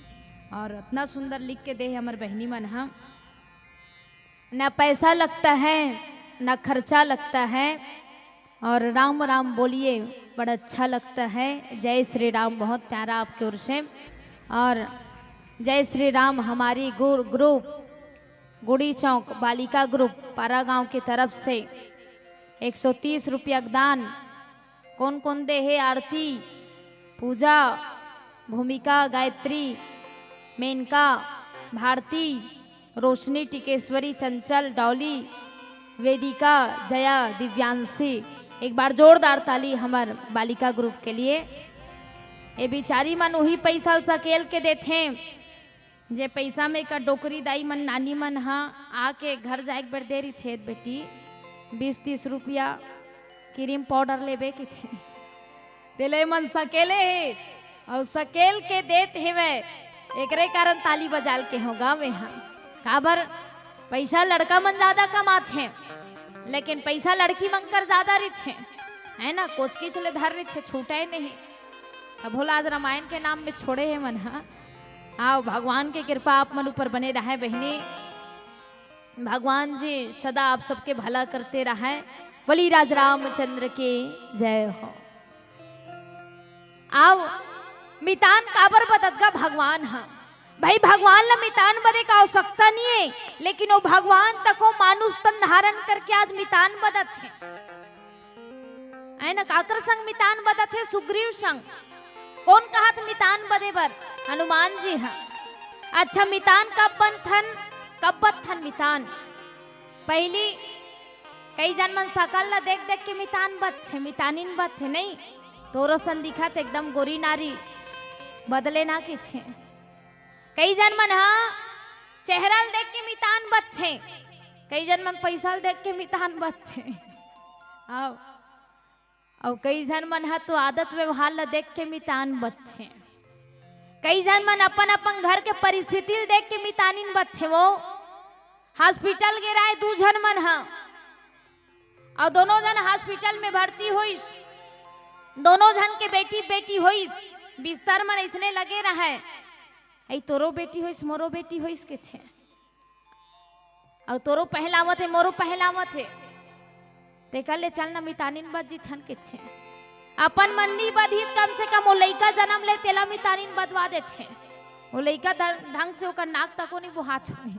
और इतना सुंदर लिख के दे है हमर बहनी मन ह। न पैसा लगता है, न खर्चा लगता है, और राम राम बोलिए, बड़ा अच्छा लगता है। जय श्री राम, बहुत प्यारा आपके ओर से। और जय श्री राम, हमारी गुर-, ग्रुप गुड़ी चौक बालिका ग्रुप पारा गांव की तरफ से एक सौ तीस रुपया का दान। कौन कौन दे हे? आरती, पूजा, भूमिका, गायत्री, मेनका, भारती, रोशनी, टिकेश्वरी, चंचल, डॉली, वेदिका, जया, दिव्यांशी। एक बार जोरदार ताली हमर बालिका ग्रुप के लिए। ए बिचारी मन उही पैसा ल सकेल के देथे, जे पैसा में का डोकरी दाई मन, नानी मन ह आके घर जाए के बेर दे रहिथे, "बेटी, बीस तीस रुपया क्रीम पाउडर लेबे," कहिथे। तेले मन सकेले हे अउ सकेल के देत हेवय, एकरे कारण ताली बजाल के हो गाँव में ह। काबर? पैसा लड़का मन ज्यादा कमाथे, लेकिन पैसा लड़की मन कर ज्यादा रहिथे, है ना? कोचकिच ले धर रहिथे, छूटे नहीं। अब भोला आज रामायण के नाम में छोड़े हे मन ह। आओ, भगवान के कृपा आप मन ऊपर बने रहय बहिनी। भगवान जी सदा आप सबके भला करते रहय। बोली राज रामचंद्र की जय हो। आओ, मितान काबर बदत गा भगवान ह? भाई, भगवान ला मितान बदे का आवश्यकता नहीं है, लेकिन वो भगवान तको मानुष तन धारण करके आज मितान बदत हे। है ना, काकर संग मितान बदत हे? सुग्रीव संग। कौन कहत मितान बदे बर? हनुमान जी ह। अच्छा, मितान कब बनथन, कब बदथन मितान? पहली कई झन मन सकल ला देख देख के मितान बदथे, मितानिन बदथे, नहीं? तोरो सन दिखत एकदम गोरी नारी, बदले ना किछे। कई झन मन ह चेहरा ल देख के मितान बदथे, कई झन मन पैसा ल देख के मितान बदथे। आओ, अउ कई झन मन ह तो आदत व्यवहार ल देख के मितान बदथे। कई झन मन अपन अपन घर के परिस्थिति ल देख के मितानिन बदथे। वो हॉस्पिटल गे रहय दू झन मन ह, अउ दोनों झन हॉस्पिटल में भर्ती होइस, दोनों झन के बेटी बेटी होइस, बिस्तर मन अइसने लगे रहय, "अई तोरो बेटी होइस, मोरो बेटी होइस," कहिथे। अउ तोरो पहलावत हे, मोरो पहलावत हे। तेकर ले चल न मितानिन बद जिथन कहिथे। अपन मन नी बदही, कम से कम वो लइका जनम ले तेला मितानिन बदवा देथे। वो लइका ढ-, ढंग से ओकर नाक तको नी बोहात होही।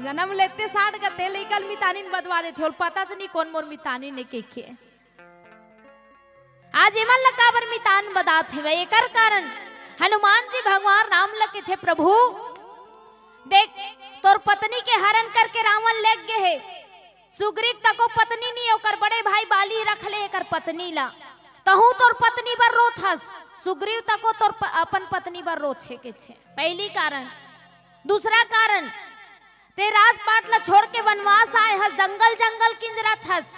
जनम लेते साठ गते लइका ल मितानिन बदवा देथे। ओला पता च नी कोन मोर मितानिन ए कहिके। आज एमन ल काबर मितान बदात हेवय? एकर कारण हनुमान जी भगवान राम ल कहिथे, "प्रभु, देख, तोर पत्नी के हरण करके रावण लेग गे हे। सुग्रीव तको पत्नी नी, ओकर बड़े भाई बाली रख ले एकर पत्नी ला। तहूं तोर पत्नी बर रोत हस, सुग्रीव तको तोर प-, अपन पत्नी बर रोत हे," कहिथे। पहली कारण। दूसरा कारण, ते राजपाट ला छोड़ के वनवास आए हस, जंगल जंगल किंजरत हस।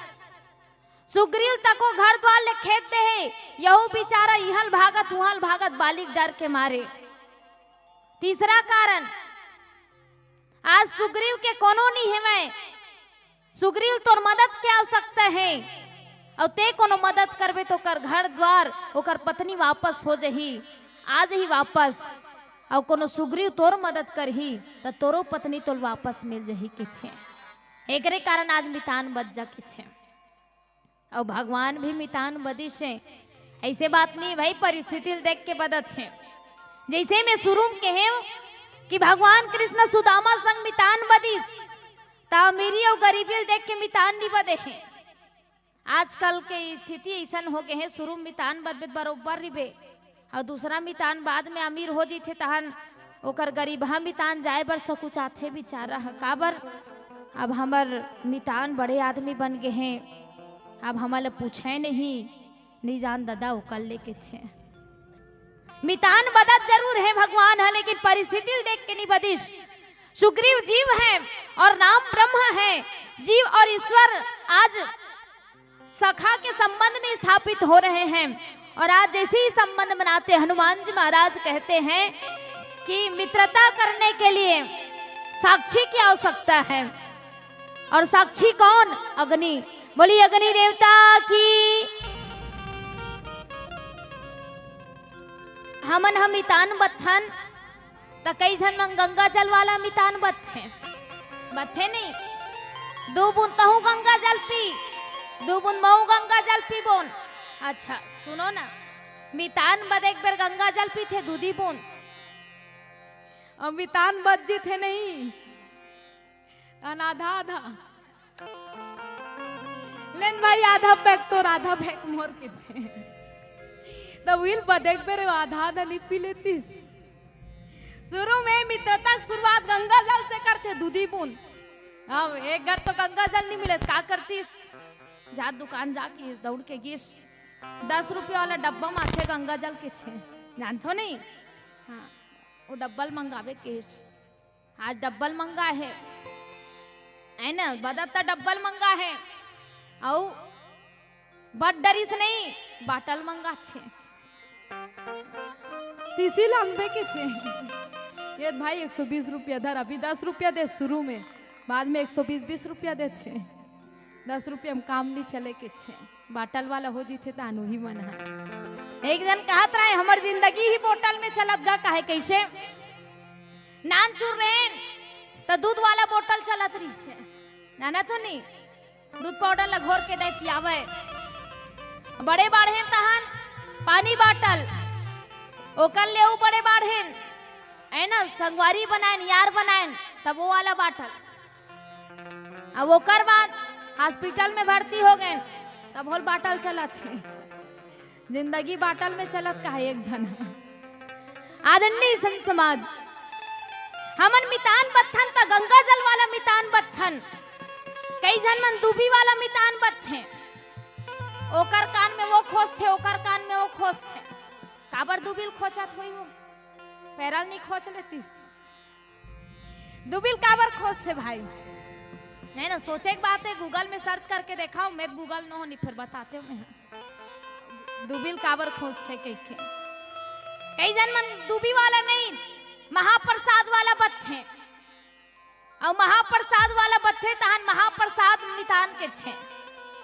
सुग्रीव तको घर द्वार ले खेद दे हे, यहू बिचारा इहल भागत उहल भागत बाली के डर के मारे। तीसरा कारण, आज सुग्रीव के कोनो नी हेवय, सुग्रीव तोर मदद के आवश्यकता हे, अउ ते कोनो मदद करबे तो ओकर घर द्वार, ओकर पत्नी वापस हो जही, आ जही वापस, अउ कोनो सुग्रीव तोर मदद करही त तोरो पत्नी तोल वापस मिल जही कहिथे। एकरे कारण आज मितान बद जा कहिथे। अउ भगवान भी मितान बदिस हे। अइसे बात नहीं भाई, परिस्थिति ल देख के बदत हे। जइसे मैं शुरू में कहेंव कि भगवान कृष्ण सुदामा संग मितान बदिस, त अमीरी अउ गरीबी ल देख के मितान नी बदे हे। आजकल के स्थिति अइसन हो गे हे, शुरू में मितान बदबे त बरोबर रिबे, अउ दूसरा मितान बाद में अमीर हो जथे, तहन ओकर गरीबहा मितान जाए बर सकुचाथे बिचारा ह। काबर? अब हमर मितान बड़े आदमी बन गे हे, अब हमन ल पूछे नहीं, नी जान ददा ओकर ले कहिथे। मितान बदत जरूर हे भगवान ह, लेकिन परिस्थिति ल देख के नी बदिस। सुग्रीव जीव हे अउ राम ब्रह्म हे, जीव अउ ईश्वर आज सखा के संबंध में स्थापित हो रहे हैं। और आज जैसे ही संबंध बनाते, हनुमान जी महाराज कहते हैं कि मित्रता करने के लिए साक्षी की आवश्यकता है। और साक्षी कौन? अग्नि। बोली अग्नि देवता की। हमन ह मितान बदथन, त कई झन मन गंगा जल वाला मितान बदथे। बथे नहीं, दू बूंद तहूँ गंगा जल पी, दू बूंद मऊ गंगा जल पीबोन। अच्छा, सुनो ना, मितान बद एक बेर गंगा जल पीथे, दूधी बूंद। अउ मितान बच जीथे नहीं, अन आधा आधा। लेन भाई, आधा पैक तोर, आधा पैक मोर कथे। त उहिल बद एक बेर आधा आधा नहीं पी लेतिस। शुरू में मित्रता के शुरुआत गंगा जल से करथे, दूधी बूंद। अब एक घर तो गंगा जल नहीं मिले, का करतिस? जात दुकान जाके दौड़ के गिस, दस रुपया वाला डब्बा म आथे गंगा जल कथे, जानथो नहीं? हाँ, वो डब्बा ल मंगावे कहिस। आज डब्बा ल मंगा हे, है ना? बदत त डब्बा ल मंगा हे, अउ बद डरिस नहीं, बाटल मंगाथे। शीशी लानबे कथे। ये भाई, एक सौ बीस रुपया धर, अभी दस रुपया दे शुरू में, बाद में एक सौ बीस, बीस रुपया देथे। दस रुपया में काम नहीं चले कथे, बाटल वाला हो जीथे त आनू ही मन ह। एक जन कहत रहे, "हमर जिंदगी ही बोतल में चलत गा।" काहे, कैसे? नानचुर रहेन त दूध वाला बोतल चलत रहिसे, जाना तो नहीं? दूध पाउडर ला घोर के दे पियावे। बड़े बाढ़ेन तहन पानी बाटल, ओकर ले अउ बड़े बाढ़ेन, है ना, संगवारी बनाएन, यार बनाएन, तब वो वाला बाटल। अब ओकर बाद हॉस्पिटल में भर्ती हो गए, तब होल बाटल चलत हे। जिंदगी बाटल में चलत का हे एक झन। आदरणीय संत समाज, हमन मितान बत्थन त गंगा जल वाला मितान बत्थन, कई झन मन दूबी वाला मितान बत्थे। ओकर कान में वो खोजथे, ओकर कान में वो खोजथे। काबर दूबी ल खोचत होही वो? पैरा ल नहीं खोच लेतिस? दूबी ल काबर खोजथे भाई? नहीं ना, सोचे के बात है, Google में search करके देखाओ, मैं Google नो होनी, फिर बताते हो मैं। दूबी ल काबर खोजथे कहिके। कई झन मन दूबी वाला नहीं, महाप्रसाद वाला बत्थे। अउ महाप्रसाद वाला बत्थे तहन महाप्रसाद मितान कथे।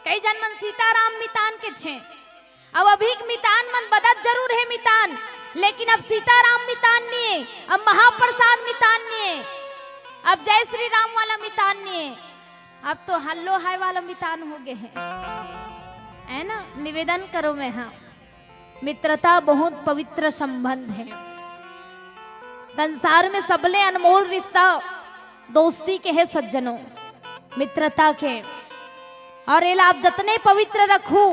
कई झन मन सीताराम मितान कथे। अब अभी के मितान मन बदत जरूर हे मितान, लेकिन अब सीताराम मितान नहीं है, अब महाप्रसाद मितान नहीं है, अब जय श्री राम वाला मितान नहीं है, अब तो हल्लो हाय वाला मितान हो गए हैं, है ना? निवेदन करो मैं, हाँ, मित्रता बहुत पवित्र संबंध है। संसार में सबले अनमोल रिश्ता दोस्ती के हे सज्जनों, मित्रता के। और एला आप जतने पवित्र रखू,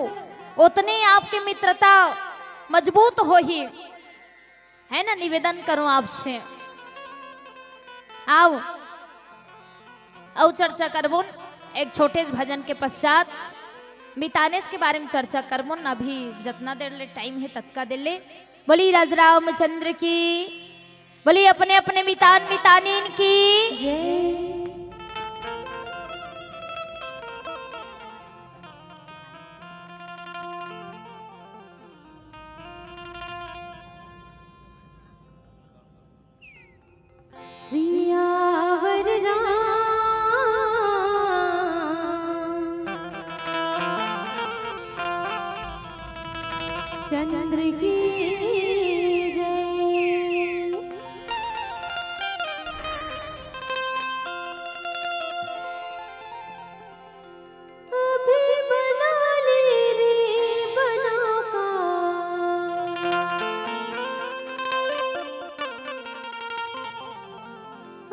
उतने आपके मित्रता मजबूत होही, है ना? निवेदन करूं आपसे, आओ, अउ चर्चा करबोन एक छोटे से भजन के पश्चात। मितानेस के बारे में चर्चा करबोन, अभी जतना देर ले टाइम है, ततका देर ले। बोली राज रामचंद्र की, बोली अपने अपने मितान मितानीन की। सियावर राम चंद्र की जय। अभी बना ले रे बना का,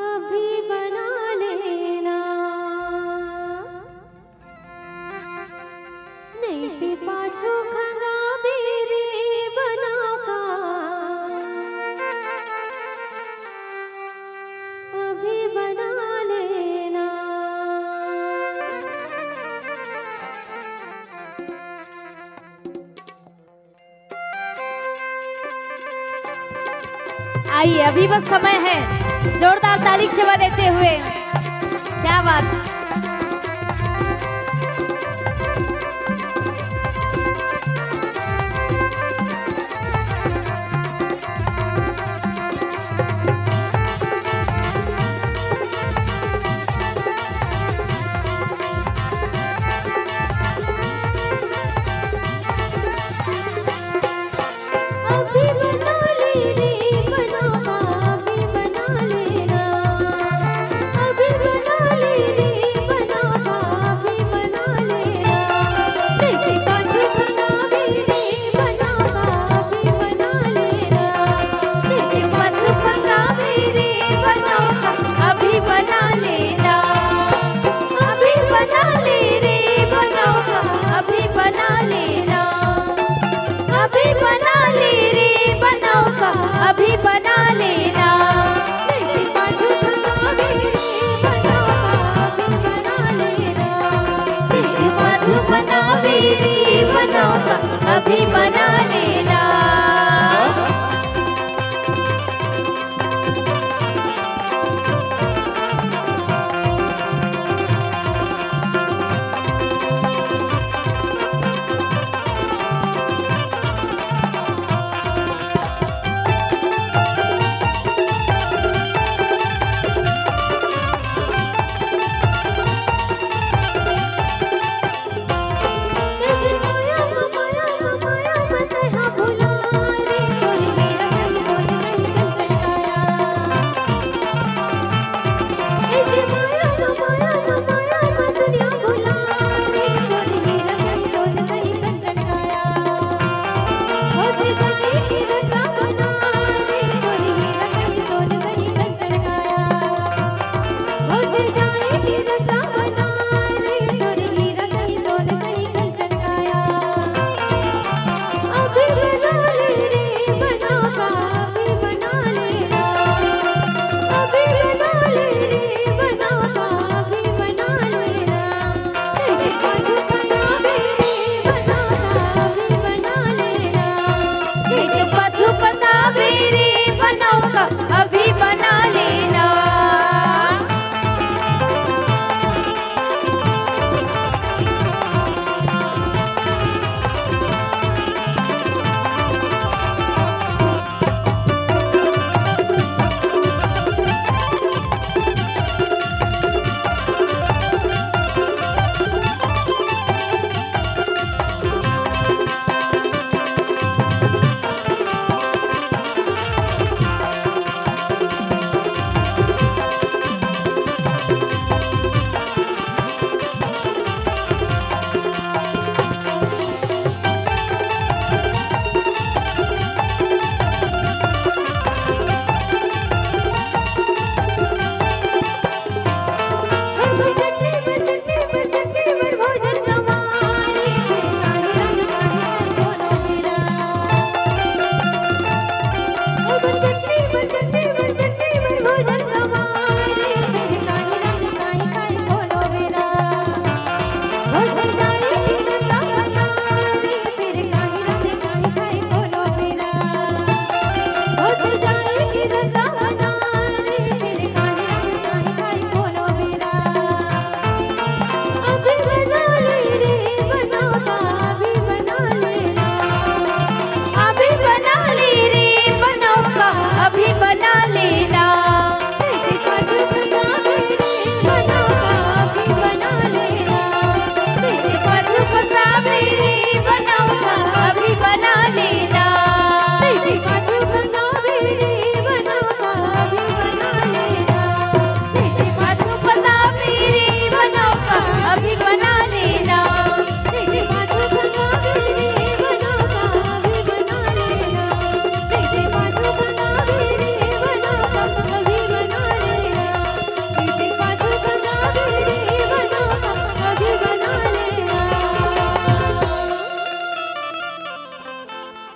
अभी बना लेना, नहीं ते पाछू खंगाबे रे बना का, अभी बना लेना। आइए, अभी बस समय है जोरदार ताली की सेवा देते हुए। क्या बात।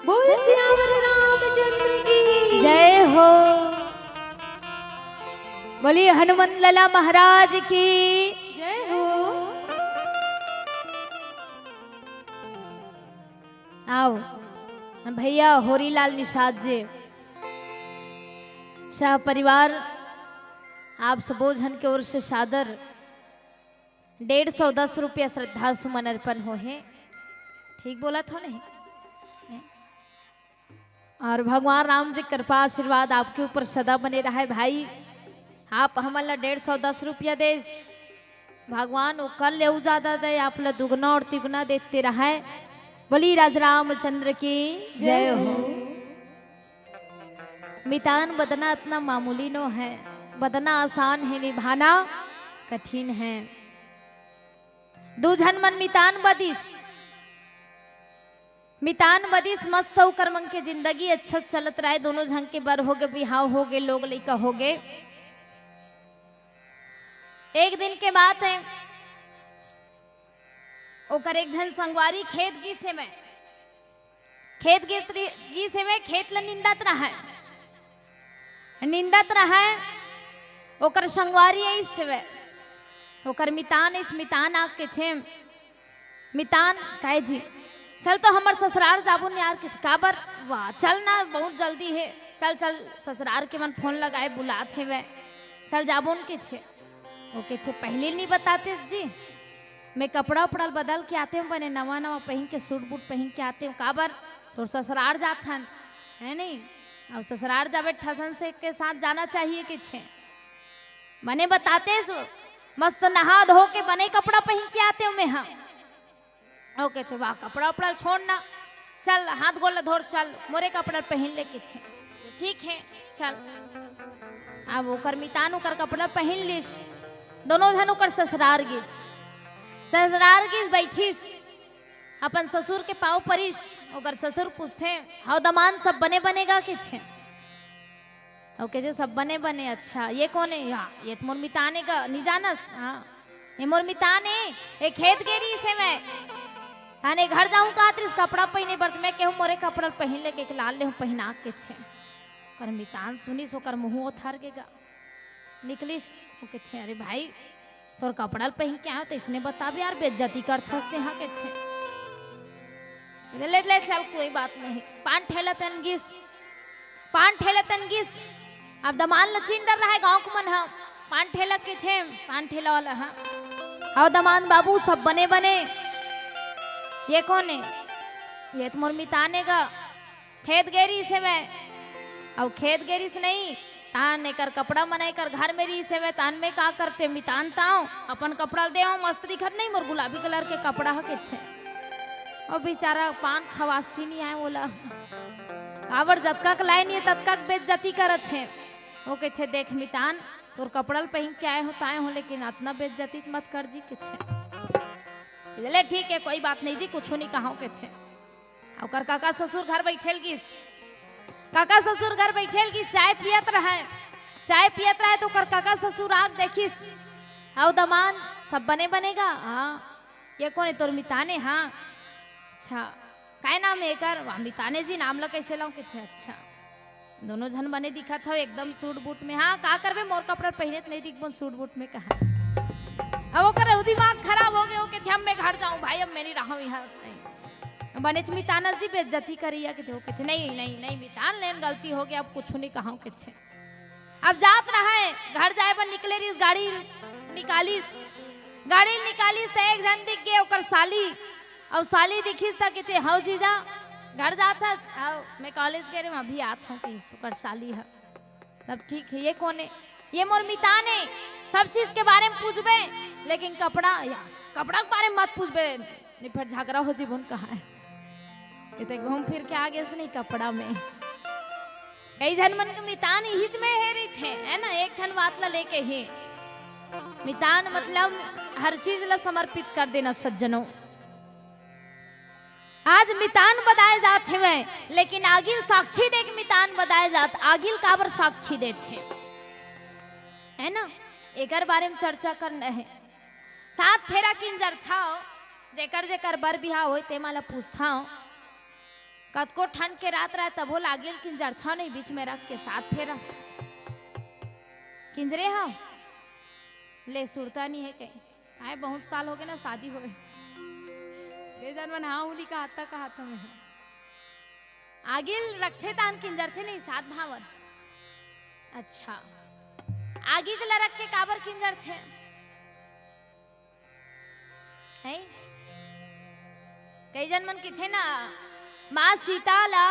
बोल सियावर रामचंद्र की जय हो। बोलिए हनुमंत लाला महाराज की जय हो। आओ, हम भैया होरीलाल निषाद जी सह परिवार आप सबो झन के ओर से सादर डेढ़ सौ दस रुपया श्रद्धा सुमन अर्पण हो हे। ठीक बोलत हो नहीं? और भगवान राम जी कृपा आशीर्वाद आपके ऊपर सदा बने रहे भाई। आप हमन ला डेढ़ सौ दस रुपया देस, भगवान ओकर ले अउ ज्यादा दे, आप ला दुगना और तिगुना देते रहे। बोली राज रामचंद्र की जय हो। मितान बदना अतना मामूली नो है, बदना आसान है, निभाना कठिन है। दू झन मन मितान बदिस, मितान बदिस मस्त, ओकर मन के जिंदगी अच्छा से चलत रहे, दोनों झन के बर होगे, बिहाव होगे, लोग लइका होगे। एक दिन के बात है, ओकर एक झन संगवारी खेत गिस हेवय, खेत गिस रि-, गिस हेवय, खेत ल निंदत रहय, निंदत रहय, ओकर संगवारी आइस हेवय, ओकर मितान आइस, मितान आके कहिथे, मितान, काय जी, चल तो हमर ससुरार जाबो न यार, कहिथे, काबर? वाह, चल ना, बहुत जल्दी हे, चल, चल, ससुरार के मन फोन लगाए, बुलात हेवय, चल जाबो न, कहिथे। ओ कहिथे, पहिली नइ बतातेस जी, मैं कपड़ा उपड़ा बदल के आते हूँ, बने नवा नवा पहिन के, सूट बूट पहिन के आते हूँ। काबर? तोर ससुरार जात हन, है नहीं? अब ससुरार जाबे ठसन से के साथ जाना चाहिए, कहिथे। बने बतातेस, मस्त नहा धो के बने कपड़ा पहिन के आते हूँ मैं, हाँ। ओ कहिथे, वाह, कपड़ा उपड़ा छोड़ ना, चल हाथ गोड़ ला धोर, चल मोरे कपड़ा पहिन ले, कहिथे। ठीक है, चल। अब ओकर मितान ओकर कपड़ा पहिन लिस, दोनों झन ओकर ससुरार गिस, ससुरार गिस, बैठिस, अपन ससुर के पाँव परिस, ओकर ससुर पूछथे, हव दमांद, सब बने बने गा, कहिथे। अउ कहिथे, "सब बने बने।" "अच्छा, ये कोन हे?" "हाँ, ये तो मोर मितान हे गा, नइ जानस?" "हाँ, ये मोर मितान हे, ये खेत गे रिहिस हे मैं। हाँ, ये घर जाहूँ कहत रिहिस, कपड़ा पहिने बर, त मैं केहेंव मोरे कपड़ा ल पहिन ले, के लान लेहूँ पहिना के छे।" ओकर मितान सुनिस, ओकर मुँह ओथर गे गा। निकलिस, ओ कहिथे, "अरे भाई, तोर कपड़ा ल पहिन के आयो, त इसने बताबे यार, बेइज्जती करथस तेहा," कहिथे। "ले, ले, चल, कोई बात नहीं।" पान ठेला तन गिस, पान ठेला तन गिस, अब दमांद ल चिन डर रहा है गांव के मन ह। पान ठेला के थे, पान ठेला वाला ह। "अउ दमांद बाबू, सब बने बने?" "ये कोन हे?" "ये तो मोर मितान हे गा, खेत गे रिहिस हेवय।" "अउ खेत गे रिहिस नहीं, तान एकर कपड़ा मन एकर घर में रिहिस हेवय, तान में का करते?" "मितान तांव, अपन कपड़ा ल दे आंव, मस्त दिखत नहीं मोर गुलाबी कलर के कपड़ा ह," कथे। अउ बेचारा पान खवासी नहीं आय ओला, काबर जतका के लाय नहीं ततका के बेइज्जती करत हे। ओ कथे, "देख मितान, तोर कपड़ा ल पहिन के आय हों, तांय हों, लेकिन अतना बेइज्जती मत कर जी," कथे। "ले ठीक हे, कोई बात नहीं जी, कुछू नहीं कहंव," कथे। ओकर कका ससुर घर बइठे ल गिस। कका ससुर घर बइठे ल गिस, चाय पियत रहय। चाय पियत रहय त ओकर कका ससुर आके देखिस, "अउ दमांद, सब बने बने गा?" "हां।" "ये कोन हे, तोर मितान हे?" "हां।" "अच्छा, काय नाम हे एकर?" "वाह, मितान हे जी, नाम ल कइसे लंव?" कथे, "अच्छा, दोनों झन बने दिखत हव एकदम सूट बूट में।" "हां, का करबे, मोर कपड़ा पहिने त नहीं दिखबों सूट बूट में," कहा। अब ओकर दिमाग खराब हो गे, ओ कथे, "अब मैं घर जांव भाई, अब मैं नहीं रहंव इहां।" बनेच मितान अस जी बेइज्जती करइया कथे, ओ कथे, "नहीं, नहीं, नहीं मितान, लेन गलती हो गे, अब कुछू नहीं कहंव," कथे। अब जात रहय, घर जाय बर निकले रिहिस, गाड़ी निकालिस। गाड़ी निकालिस त एक झन दिख गे, ओकर साली। अउ साली दिखिस त कथे, "हव जीजा, घर जात हस?" "हव, मैं कॉलेज गे रहेंव, अभी आत हंव," कहिस ओकर साली ह। "सब ठीक हे, ये कोन हे?" "ये मोर मितान हे, सब चीज के बारे में पूछबे, लेकिन कपड़ा, या, कपड़ा के बारे में मत पूछबे, नहीं फेर झगड़ा हो जीबो न," कहा हे। ये तो घूम फिर के आ गे से नहीं कपड़ा में। कई झन मन के मितान इहिच में हे रहिथे, है ना, एक ठन बात ला लेके ही। मितान मतलब हर चीज ला समर्पित कर देना सज्जनों। आज मितान बदाए जात हेवय, लेकिन आगी ल साक्षी देके मितान बदाए जात। आगी ल काबर साक्षी देथे, है ना, एकर बारे में चर्चा करना है। सात फेरा किंजरथव, जेकर जेकर बर बिहाव होय, तेमा ला पूछथव। कतको ठंड के रात रहय, तभो ल आगी ल किंजरथव नहीं, बीच में रख के सात फेरा। किंजरे हव? ले, सुरता नहीं है कहीं। आय, बहुत साल हो गे ना शादी होय। ये जन मन हाँ हुली कहाता कहाता मैं। आगी ल रखथे तान किंजरथे नहीं, सात भांवर। अच्छा, आगी ल रख के काबर किंजरथे? हैं? कई जन मन किथे ना, माँ सीता ला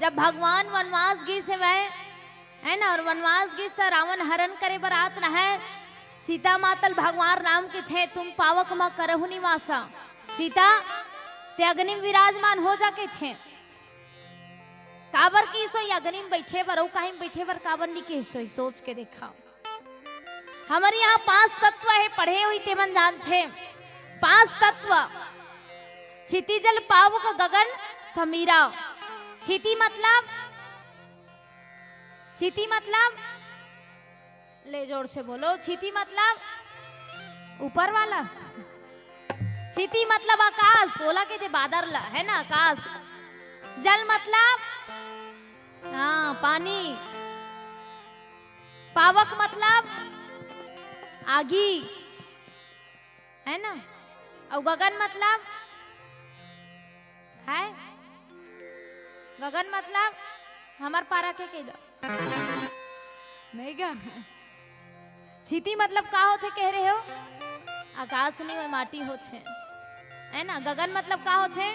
जब भगवान वनवास गिस हेवय, है ना, और वनवास गिस त रावण हरण करे बर आत रहय। सीता माता ल भगवान राम किथे, "तुम पावक म करहु निवासा।" सीता, ते अग्नि म विराजमान हो जा किथे। काबर किस होही अग्नि म बइठे बर, अउ काहीं म बइठे बर काबर नी किस होही, सोच के देखा। हमर यहाँ पांच तत्व हे, पढ़े होही ते मन जानथे। पांच तत्व, क्षिति जल पावक गगन समीरा। क्षिति मतलब, क्षिति मतलब, ले जोर से बोलो, क्षिति मतलब ऊपर वाला। क्षिति मतलब आकाश, ओला कथे बादर ला, है ना, आकाश। जल मतलब, हाँ, पानी। पावक मतलब आगी, है ना? अउ गगन मतलब खाए। गगन मतलब हमर पारा के कह दो। नहीं गा। क्षिति मतलब का होथे कह रहे हो? आकाश नहीं होय, माटी होथे, है ना? गगन मतलब का होथे?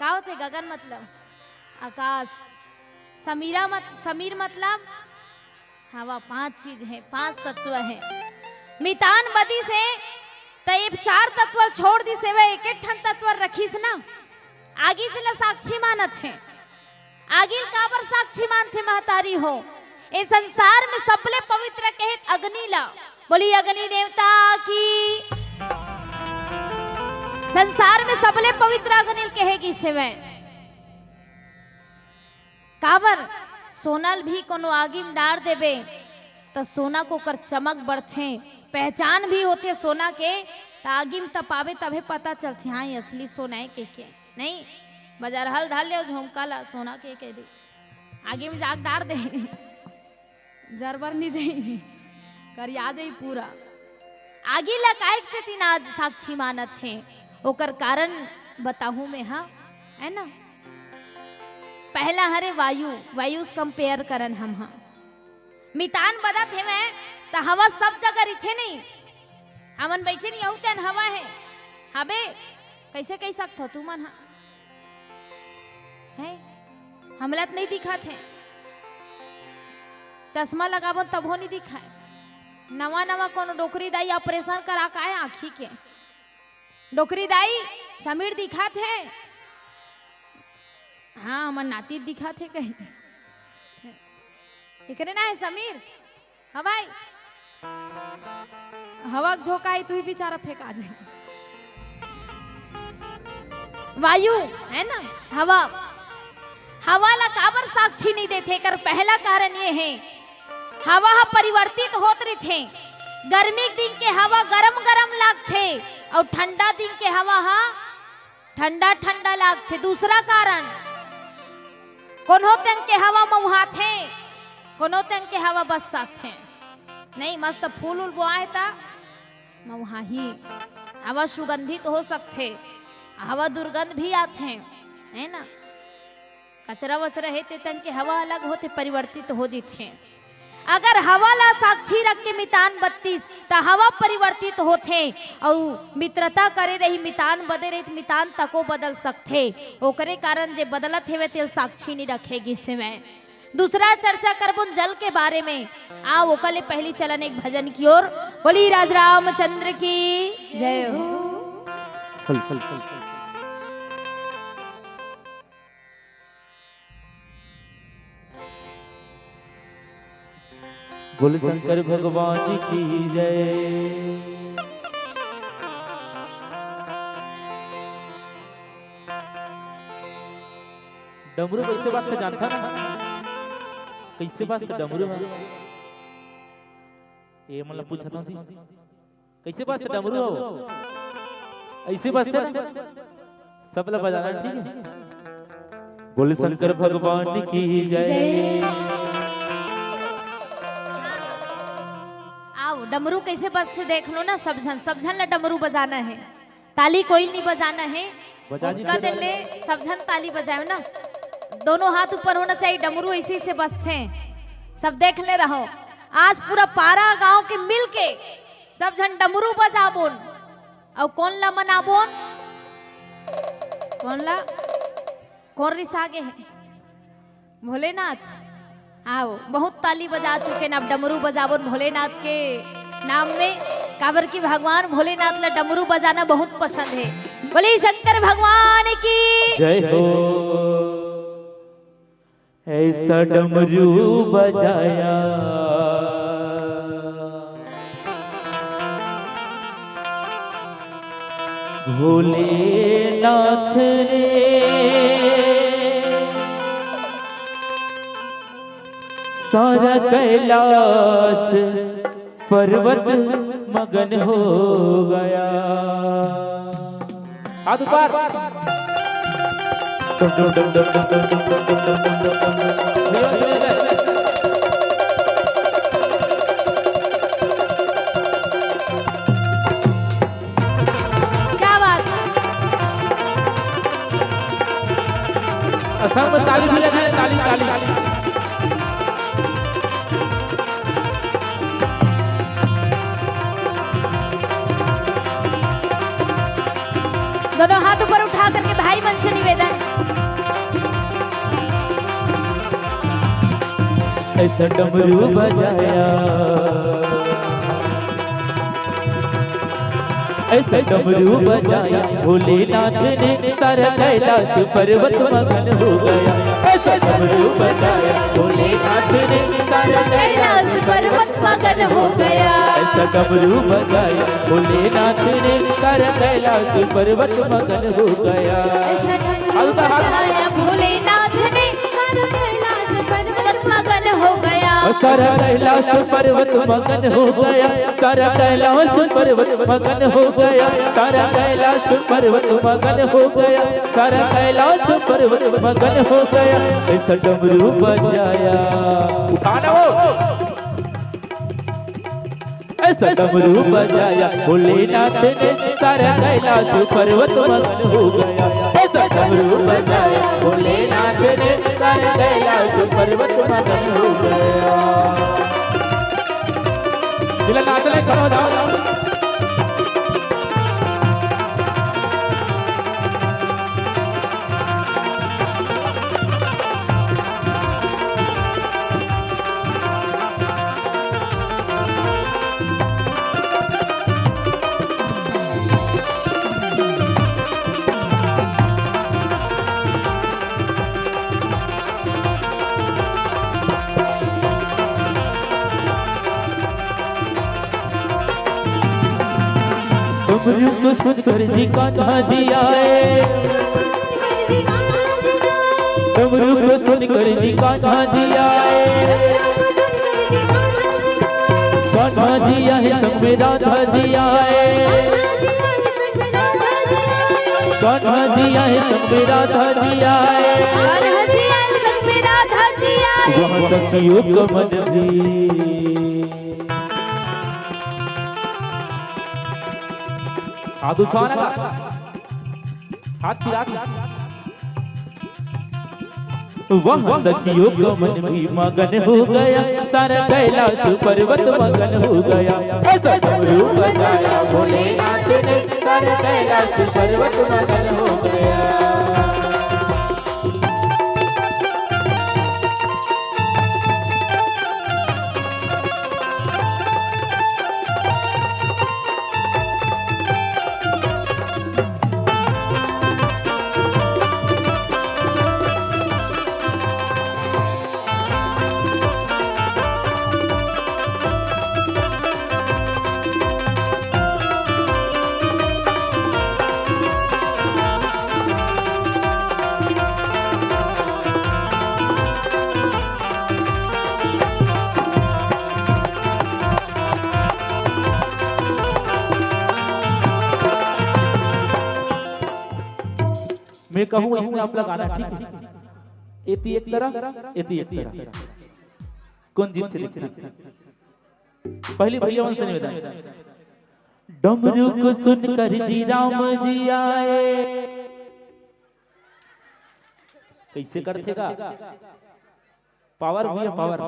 का होथे गगन मतलब? आकाश। समीरा मत-, समीर मतलब हवा। पांच चीज हे, पांच तत्व हे। मितान बदिस हे, त ये चार तत्व ल छोड़ दिस हे, वह एक एक ठन तत्व ल रखिस ना। आगी ल साक्षी मानत हे। आगी ल काबर साक्षी मानथे महतारी हो? ए संसार में सबले पवित्र कहे अग्नि ला। बोली अग्नि देवता की। संसार में सबले पवित्र अग्नि ल कहे गिस हेवय। काबर? सोना ल भी कोनो आगी म डार देबे, त सोना के ओकर चमक बढ़थे, पहचान भी होथे सोना के। त आगी म तपाबे तभे पता चलथे, हाँ, ये असली सोना हे के, के। नहीं, बजरहा ल धर ले, झुमका ला सोना के कह दे, आगी म जाके डार दे, जरबर नी जाही, करिया जाही पूरा। आगी ला काहे के सेती ना आज साक्षी मानत हे, ओकर कारण बताहूं मैं, हाँ, है ना? पहला हरे वायु, वायु से compare करन हम हा। मितान बदत हेवय, त हवा सब जगह रहिथे नहीं। हमन बइठे नहीं, अहू तेन हवा हे। हबे, कइसे कहि सकथव तुमन हा? हे? हमला त नहीं दिखत हे। चश्मा लगाबो तभो नहीं दिखाय। नवा नवा कोनो डोकरी दाई operation करा के आए आँखी के। डोकरी दाई, समीर दिखत हे? हाँ, हमर नाती दिखत हे कहीं। एकरे ना हे समीर? हाँ भाई। हवा के झोंका हे, तू ही बेचारा फेंका दे। वायु, हे ना? हवा। हवा ला काबर साक्षी नहीं देथे? एकर पहला कारण ये हे, हवा ह परिवर्तित होत रहिथे। गर्मी के दिन के हवा गरम-गरम लागथे अउ ठंडा दिन के हवा ह ठंडा-ठंडा लागथे। दूसरा कारण, कोनो तेंग के हवा मउहाथे, कोनो तेंग के हवा बस्साथे। नहीं, मस्त फूल-उल बोआए त मउहाही। हवा सुगंधित हो सकथे, हवा दुर्गंध भी आथे, हे ना? कचरा-वचरा हे ते तेंग के हवा अलग होथे, परिवर्तित हो जथे। अगर हवा ला साक्षी रख के मितान बत्तीस, त हवा परिवर्तित होथे, अउ मित्रता करे रही, मितान बदे रही, त मितान तको बदल सकथे। ओकरे कारण जे बदलत हेवय, तेल साक्षी नहीं रखे गिस हेवय। दूसरा चर्चा करबोन जल के बारे में। आओ, ओकर ले पहली चलन एक भजन की ओर। बोली राज रामचंद्र की जय हो। बोले शंकर भगवान की जय। डमरू कइसे बाजथे जानथन? कइसे बाजथे डमरू ह? ए मन ला पूछत हंव जी, कइसे बाजथे डमरू ह? अइसे बाजथे ना? सब ला बजाना हे, ठीक हे? बोले शंकर भगवान की जय। जय। आओ, डमरू कइसे बजथे देख लो ना, सब झन, सब झन ला डमरू बजाना हे। ताली कोई नहीं बजाना हे। बजा दी ओतका देर ले सब झन ताली बजाए ना, दोनों हाथ ऊपर होना चाहिए। डमरू अइसे अइसे बजथे, सब देख ले रहो। आज पूरा पारा गांव के मिल के सब झन डमरू बजाबोन। अउ कोन ला मनाबोन? कोन ला? कोन रिसा गे हे? भोलेनाथ। आओ, बहुत ताली बजा चुके ना, अब डमरू बजाबोन भोलेनाथ के नाम में, काबर कि भगवान भोलेनाथ ला डमरू बजाना बहुत पसंद हे। बोली शंकर भगवान की जय हो। ऐसा डमरू बजाया भोलेनाथ ने, सारा कैलाश पर्वत मगन हो गया। हाथ ऊपर। क्या बात है। असम में ताली भी लगा है, ताली, ताली। दोनों हाथ ऊपर उठा करके भाई मन से निवेदन। ऐसा डमरू बजाया, ऐसा डमरू बजाया भोलेनाथ ने, सारा कैलाश पर्वत मगन हो गया। ऐसा डमरू बजाया भोलेनाथ ने, सारा कैलाश पर्वत मगन हो गया। ऐसा डमरू बजाया भोलेनाथ ने, सारा कैलाश पर्वत मगन हो गया। ऐसा डमरू बजाया भोलेनाथ ने, सारा कैलाश पर्वत मगन हो गया। सारा कैलाश पर्वत मगन हो गया, सारा कैलाश पर्वत मगन हो गया, सारा कैलाश पर्वत मगन हो गया, सारा कैलाश पर्वत मगन हो गया। ऐसा डमरू बजाया, उठाना हो। ऐसा डमरू बजाया भोलेनाथ ने, सारा कैलाश पर्वत मगन हो गया। ऐसा डमरू बजाया भोलेनाथ ने, सारा कैलाश पर्वत मगन हो गया। जिला नाच ले, खड़ा हो जाओ, जाओ। डमरू को सुनकर जी कान्हा जी आए। डमरू को सुनकर जी कान्हा जी आए। कान्हा जी आए संग में राधा जी आए। कान्हा जी आए संग में राधा जी आए। कान्हा जी आए संग में राधा जी आए। वहाँ सखियों का मन भी। हाथ उठा ना, हाथ फिरा के। वहाँ सखियों का मन भी मगन हो गया, सारा कैलाश पर्वत मगन हो गया। ऐसा डमरू बजाया भोलेनाथ ने, सारा कैलाश पर्वत मगन हो गया। मैं कहूँ इसमें आप लगाना, ठीक है? एती एक तरह, एती एक तरह। कौन जीत से देखना? पहली भैया मन से निवेदन। डमरू को सुनकर जी राम जी आए। कैसे करथे गा? पावर भैया, पावर।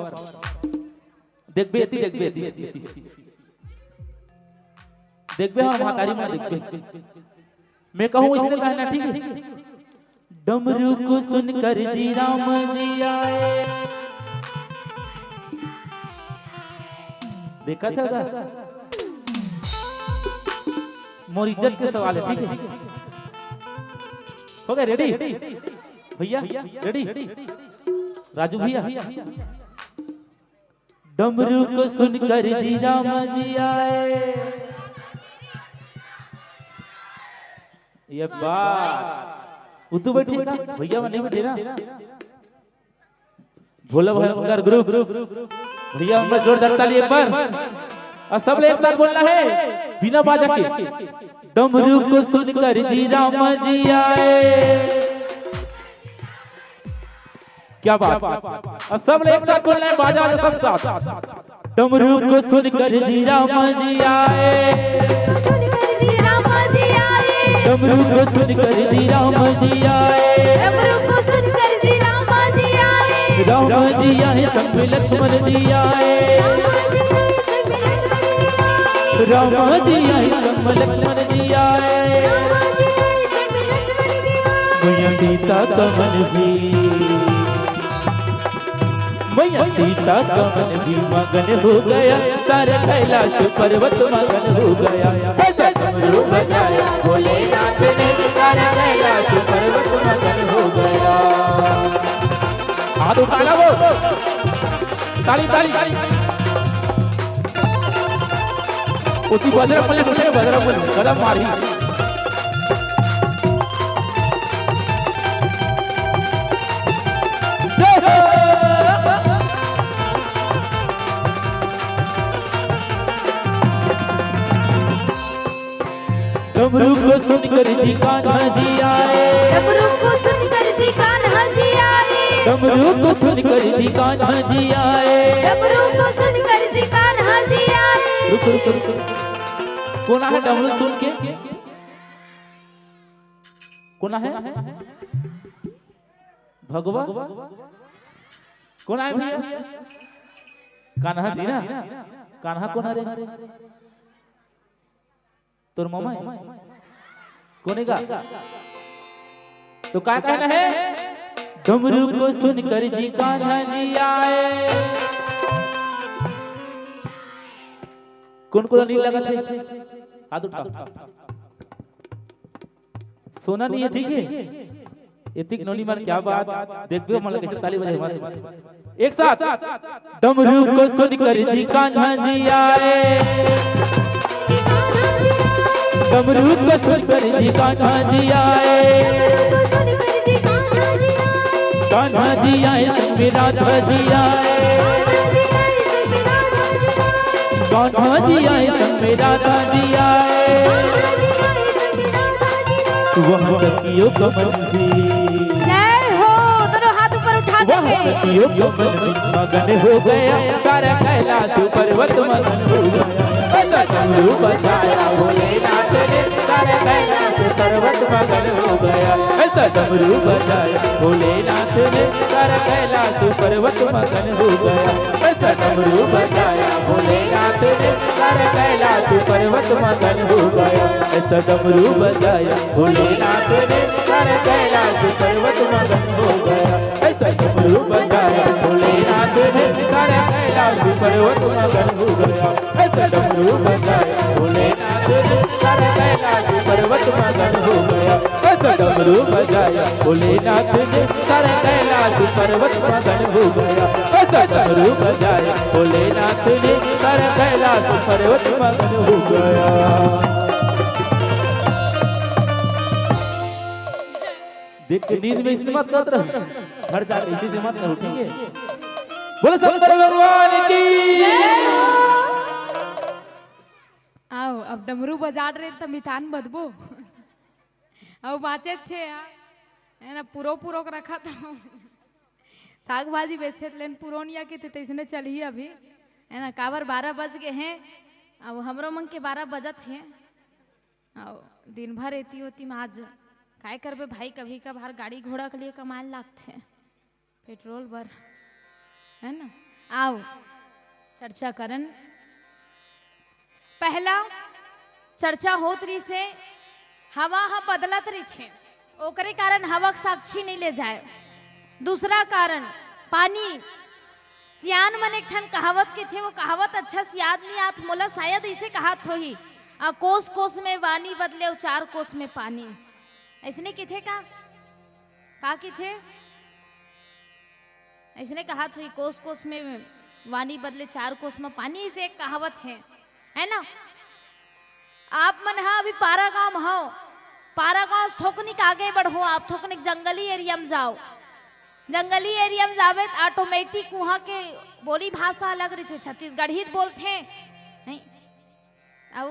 देखबे एती, देखबे एती। देखबे, हाँ, महतारी माँ देखबे। मैं कहूँ इसने कहना, ठीक है? डमरू को सुनकर जी राम जी आए। देखा था गा? मोर इज्जत के सवाल है, ठीक है? हो गया, रेडी? भैया, रेडी? राजू भैया, डमरू को सुनकर जी राम जी आए। ये बात, वो तो बैठे ना, भैया मन नहीं बैठे ना। भोला भयंकर ग्रुप, भैया हम जोरदार ताली एक बार। और सब लोग एक साथ बोलना है बिना बाजा के। डमरू को सुनकर जी राम जी आए। क्या बात? अब सब लोग एक साथ बोल रहे हैं, बाजा सब साथ। डमरू को सुनकर जी राम जी आए। डमरू को सुनकर जी राम जी आए। राम जी आए संग लक्ष्मण जी आए। राम जी आए संग लक्ष्मण जी आए। मैया सीता का मन भी, मैया सीता का मन भी मगन हो गया, सारा कैलाश पर्वत मगन हो गया। ऐसा डमरू बजाया भोलेनाथ ने, सारा कैलाश पर्वत मगन हो गया। हाथ उठा ला वो, ताली, ताली। ओती बजरंग बली उठे, बजरंग बली, गदा मारी। जय हो। डमरू को सुनकर जी कान्हा जी आए। डमरू को सुनकर जी कान्हा जी आए। डमरू को सुनकर जी कान्हा जी आए। डमरू को सुनकर जी कान्हा जी आए। रुक, रुक, रुक, रुक। कौन है डमरू सुन के? कोन आहे? भगवा। कोन आहे भैया? कान्हा जी ना। कान्हा कोन हरे? तोर ममा हे? कोन हे गा? तो का कहना है? डमरू को सुनकर जी कान्हा जी आए। कोन कोन नीक लगत हे? हाथ उठाओ। सोना नहीं है, ठीक है? इतिक नोनी मन, क्या बात। देखबे मन लगे ताली बजाए मस्त। एक साथ। डमरू को सुनकर जी कान्हा जी आए। डमरू को सुनकर जी कान्हा जी आए। कान्हा जी आए संग में राधा जी आए। कान्हा जी आए संग में राधा जी आए। वह सखियों का मंदिर। जय हो। दोनों हाथ ऊपर उठा के। वह सखियों का मंदिर मगन हो गया, सारा कैलाश पर्वत मगन हो गया। ऐसा डमरू बजाया भोलेनाथ ने, सारा कैलाश पर्वत मगन हो गया। ऐसा डमरू बजाया भोलेनाथ ने, सारा कैलाश पर्वत मगन हो गया। ऐसा डमरू बजाया भोलेनाथ ने, सारा कैलाश पर्वत मगन हो गया। ऐसा डमरू बजाया भोलेनाथ ने, सारा कैलाश पर्वत मगन हो गया। ऐसा डमरू बजाया भोलेनाथ ने, सारा कैलाश पर्वत मगन हो गया। ऐसा डमरू बजाया भोलेनाथ ने, सारा कैलाश पर्वत मगन हो गया। ऐसा डमरू बजाया भोलेनाथ ने, सारा कैलाश पर्वत मगन हो गया। ऐसा डमरू बजाया भोलेनाथ ने, सारा कैलाश पर्वत मगन हो गया। देख के नींद में इसने मत करत रहो, घर जाके इसी से मत करो, ठीक है? बोले शंकर भगवान की। आओ, अब डमरू बजात रहे त मितान बदबो। अब बाँचे छे यार, है ना, पुरो पुरो के रखा था। साग भाजी बेचथे त लेन पुरोनिया के ते तैसने चलही अभी, है ना, काबर बारह बज गए हैं, अब हमरो मन के बारह बजत हैं। अउ दिन भर एती ओती म आज काय करबे भाई, कभी कभार गाड़ी घोड़ा के लिए कमाए ल लागथे, पेट्रोल बर, है ना। आओ चर्चा करन। पहला चर्चा होत रहिसे, हवा ह बदलत रहिथे, ओकरे कारण हवा के साक्षी नहीं ले जाए। दूसरा कारण पानी। सियान मन एक ठन कहावत कहिथे, वो कहावत अच्छा से याद नहीं आत मोला, शायद इसे कहात होही, "आ कोस कोस में वानी बदले, अउ चार कोस में पानी।" ऐसने कहिथे का? का कहिथे? ऐसने कहात होही, "कोस कोस में वानी बदले, चार कोस में पानी।" इसे एक कहावत है, है ना? आप मन ह अभी पारा गांव म हव, पारा गांव से थोकनिक आगे बढ़ो, आप थोकनिक जंगली एरिया म जाओ। जंगली एरिया म जाबे त ऑटोमेटिक उहाँ के बोली भाषा अलग रहिथे, छत्तीसगढ़ी त बोलथे, नहीं? अउ,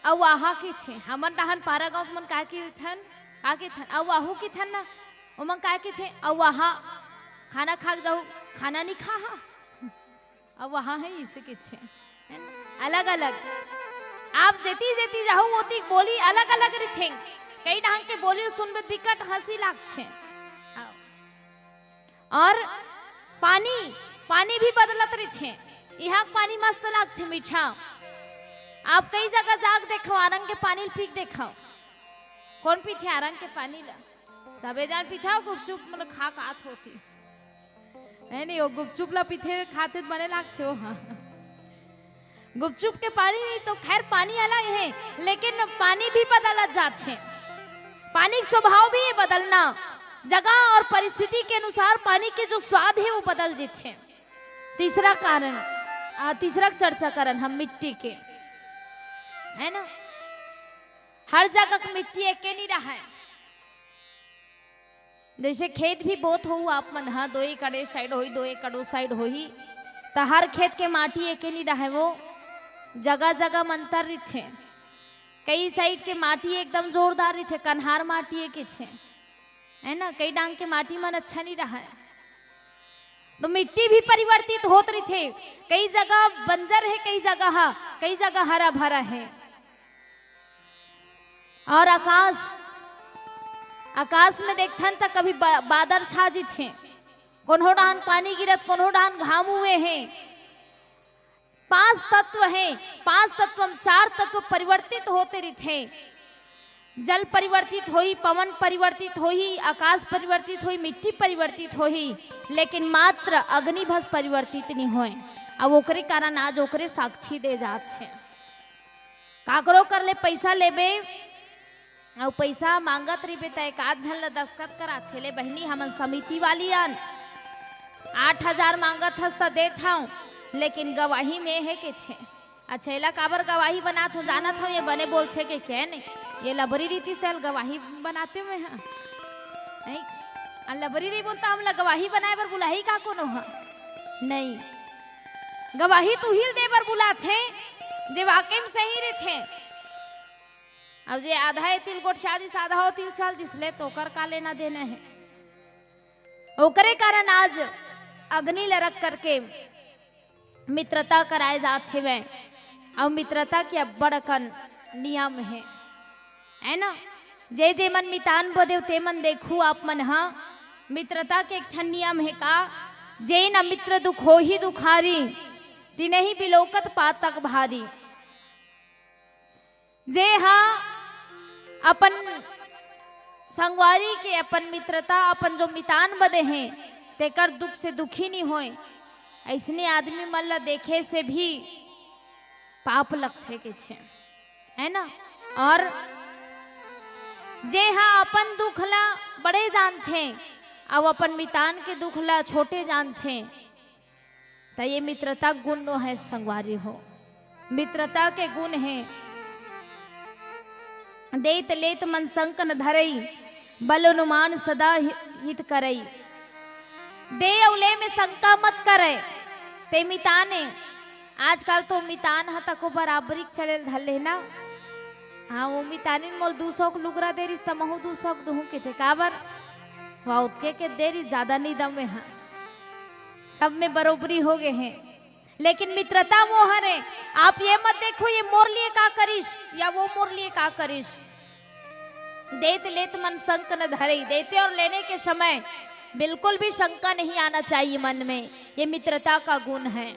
अउ आहा कहिथे, हमन डहन पारा गांव के मन का कहिथन, का कहिथन, अउ आहू कहिथन ना, ओमन का कहिथे, अउ आहा, खाना खा के जाहू, खाना नहीं खा हा। अब वहाँ है इसे किच्छे, है ना? अलग-अलग। आप जेती-जेती जाहू, ओती बोली अलग-अलग रिथें। कई ढंग के बोली सुनबे, बिकट हँसी लागथे। और पानी, पानी भी बदलत रिथे। इहाँ के पानी मस्त लागथे, मीठा। आप कई जगह जाके देखो, आरंग के पानी ल पी के देखो। कौन पीथे आरंग के पानी ला? सबे जान पीथे, गुपचुप मन खा के आत होती। नहीं, नहीं, वो गुपचुप ला पीथे, खाथे त बने लागथे वो, हाँ। गुपचुप के पानी में तो खैर पानी अलग है, लेकिन पानी भी बदलत जाथे। पानी के स्वभाव भी है बदलना, जगह और परिस्थिति के अनुसार पानी के जो स्वाद है वो बदल जाथे। तीसरा कारण, आ, तीसरा चर्चा करन हम मिट्टी के, है ना? हर जगह के मिट्टी एके नहीं रहे। जैसे खेत भी बोत होहू आप मन ह, दो एकड़ ए side होही, दो एकड़ ओ side होही, त हर खेत के माटी एके नी रहय, वो जगह-जगह म अंतर रिथे। कई side के माटी एकदम जोरदार रिथे, कन्हार माटी ए कहिथे, है ना? कई डांग के माटी मन अच्छा नी रहय, तो मिट्टी भी परिवर्तित होत रिथे। कई जगह बंजर हे, कई जगह ह, कई जगह हरा-भरा हे। और आकाश, आकाश में देखथन त कभी बा-, बादर छा जिथे, कोनो डाहन पानी गिरत, कोनो डाहन घाम हुए हे। पांच तत्व हे, पांच तत्व म चार तत्व परिवर्तित होते रिथे। जल परिवर्तित होही, पवन परिवर्तित होही, आकाश परिवर्तित होही, मिट्टी परिवर्तित होही, लेकिन मात्र अग्नि भस परिवर्तित नहीं होय। अब ओकरे कारण आज ओकरे साक्षी दे जात हे। काकरो कर ले पैसा लेबे, अउ पैसा मांगत रहिबे त एक आध झन ल दस्तखत कराथे, "ले बहिनी, हमन समिति वाली अन, आठ हजार मांगत हस त देत हंव, लेकिन गवाही में हे," कथे। "अच्छा, एला काबर गवाही बनात हो? जानत हो ये बने बोलथे के, के नहीं? ये लबरी रीतिस तेल गवाही बनाते में हा, नहीं? आ लबरी रही बोलता, हमला गवाही बनाए बर बुलाही का कोनो हा? नहीं, गवाही तुहिल दे बर बुलाथे, जे वाकई में सही रहिथे।" अब जे आधा ए तिल गोठिया दिस, आधा ओ तिल चल दिस, ले तो ओकर का लेना देना हे? ओकरे कारण आज अग्नि ल रख करके मित्रता कराए जात हेवय। अउ मित्रता के अब्बड़ अकन नियम हे, है ना? जे जे मन मितान बदेव ते मन देखू आप मन ह, मित्रता के एक ठन नियम हे का, "जेन अमित्र दुख होही दुखारी, तिनहि बिलोकत पातक भारी।" जे हा अपन संगवारी के, अपन मित्रता, अपन जो मितान बदे हे, तेकर दुख से दुखी नहीं होय, अइसने आदमी मन ला देखे से भी पाप लगथे कथे, है ना? और जे हा अपन दुख ला बड़े जानथे, अउ अपन मितान के दुख ला छोटे जानथे, त ये मित्रता गुण नो है संगवारी हो, मित्रता के गुण हे। "देत लेत मन संक न धरई, बल अनुमान सदा हि-, हित करई।" दे अउ ले में शंका मत करे, ते मितान ए। आजकल तो मितान ह तको बराबरी के चले ल धर ले ना। हाँ, वो मितानिन मोल दू सौ के लुगरा दे रिस, त महू दू सौ के दूहूं कथे। काबर? वा ओतके के दे रिस, ज्यादा नहीं दम में हा। सब में बरोबरी हो गए हे, लेकिन मित्रता वो हरे। आप ये मत देखो, ये मोर लिए का करिस या वो मोर लिए का करिस। देत लेत मन संक न धरई, देते और लेने के समय बिल्कुल भी शंका नहीं आना चाहिए मन में। ये मित्रता का गुण है।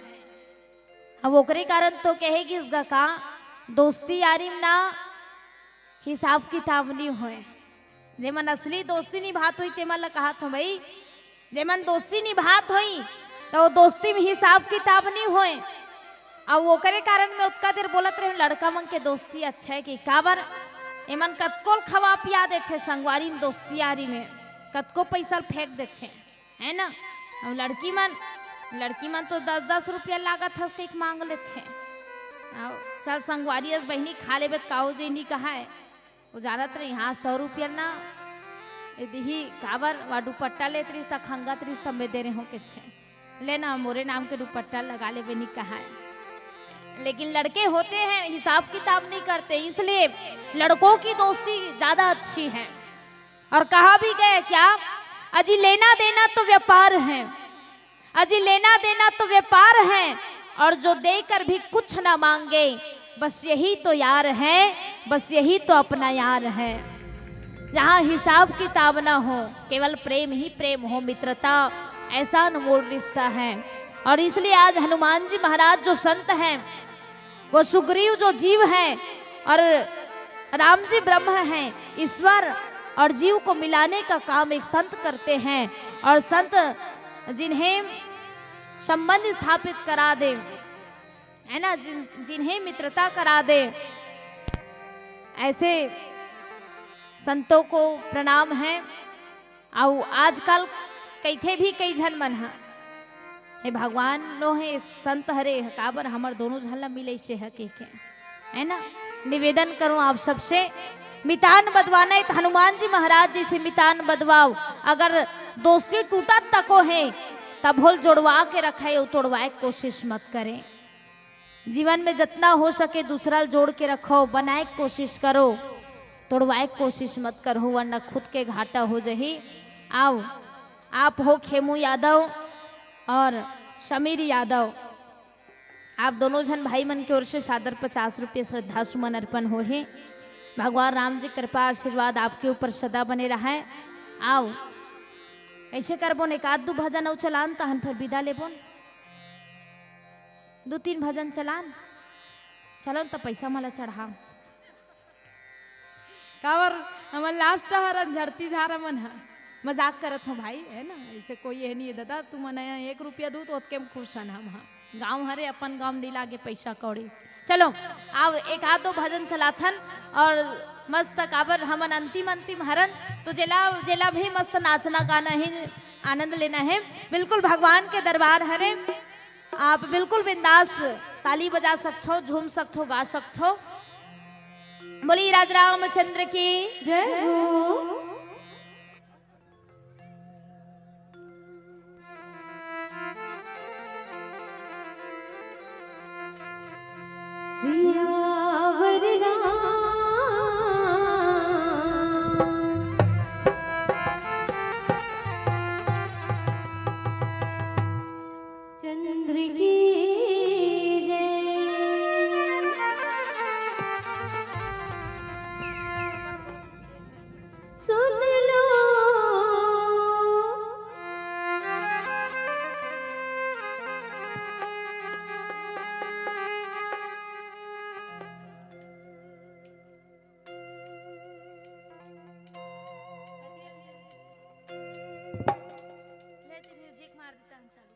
अब ओकरे कारण तो कहे गिस गा का, दोस्ती यारी में ना हिसाब किताब नहीं होए। जेमन असली दोस्ती निभात होई, तेमन ला कहत हों भाई, जेमन दोस्ती निभात होई, त वो दोस्ती में हिसाब किताब नहीं होए। अउ ओकरे कारण मैं ओतका देर बोलत रहें, लड़का मन के दोस्ती अच्छा है कि काबर, एमन कतको ल खवा पिया देथे संगवारी में, दोस्ती यारी में, कतको पैसा ल फेंक देथे, है ना? अउ लड़की मन, लड़की मन तो दस दस रुपया लागत हस कहिके मांग लेथे। अउ चल संगवारी अस बहिनी खा लेबे त का हो जही, नहीं कहाय। वो जानत रही, हाँ, सौ रुपया ना, ए दिही काबर, वा दुपट्टा लेत रहिस, त खंगत रहिस, त मैं दे रहे हों, कथे, "ले ना, मोरे नाम के दुपट्टा लगा लेबे," नहीं कहाय। लेकिन लड़के होते हैं, हिसाब किताब नहीं करते, इसलिए लड़कों की दोस्ती ज्यादा अच्छी है। और कहा भी गया क्या, "अजी लेना देना तो व्यापार है, अजी लेना देना तो व्यापार है, और जो देकर भी कुछ ना मांगे, बस यही तो यार है, बस यही तो अपना यार है।" जहाँ हिसाब किताब ना हो, केवल प्रेम ही प्रेम हो, मित्रता ऐसा अनमोल रिश्ता है। और इसलिए आज हनुमान जी महाराज जो संत हैं, वो सुग्रीव जो जीव हैं और राम जी ब्रह्म हैं, ईश्वर और जीव को मिलाने का काम एक संत करते हैं। और संत जिन्हें संबंध स्थापित करा दे, है ना, जिन, जिन्हें मित्रता करा दे, ऐसे संतों को प्रणाम है। अउ आजकल कहिथे भी कई झन मन ह, "हे भगवान नो हे, संत हरे, काबर हमर दोनों झन ला मिलइसे ह," कहिके, है ना? निवेदन करूं आप सबसे, मितान बदवाना हे त हनुमान जी महाराज जैसे मितान बदवाओ। अगर दोस्ती टूटत तको हे, तभो ल जोड़वा के रखे, अउ तोड़वाए के कोशिश मत करें। जीवन में जतना हो सके दूसरा ल जोड़ के रखो, बनाए के कोशिश करो, तोड़वाए के कोशिश मत करो, वरना खुद के घाटा हो जही। आओ, आप हो खेमू यादव और समीर यादव, आप दोनों झन भाई मन के ओर से सादर पचास रुपये श्रद्धा सुमन अर्पण हो हे। भगवान राम जी कृपा आशीर्वाद आपके ऊपर सदा बने रहय। आओ, कइसे करबोन, एक आध दू भजन अउ चलान, तहन फिर बिदा लेबोन। दू तीन भजन चलान, चलो न, त पैसा मला चढ़ाओ। काबर हमन last हरन, झरती झार हमन ह। मजाक करत हों भाई, है ना, ऐसे कोई ये नहीं है दादा, तुमन ह एक रुपया दू त ओतके म खुश हन हम ह। गाँव हरे, अपन गाँव म नहीं लागे पैसा कौड़ी। चलो, अब एक आध दो भजन चलाथन और मस्त, काबर हमन अंतिम अंतिम हरन, तो जेला जेला भी मस्त नाचना गाना ही आनंद लेना है। बिल्कुल भगवान के दरबार हरे, आप बिल्कुल बिंदास ताली बजा सकथो, झूम सकथो, गा सकथो। बोली राज रामचंद्र की जय हो। सियावर राम चंद्र की जय। सुन लो। ले ते music मार देता हूँ चालू।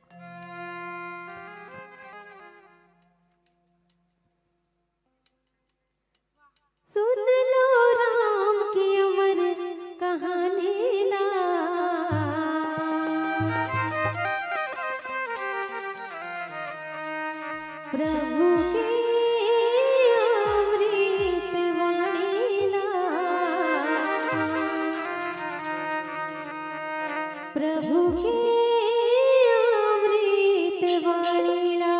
सुन लो राम की अमर कहानी ला। प्रभु की अमृत वाणी ला। प्रभु की अमृत वाणी ला।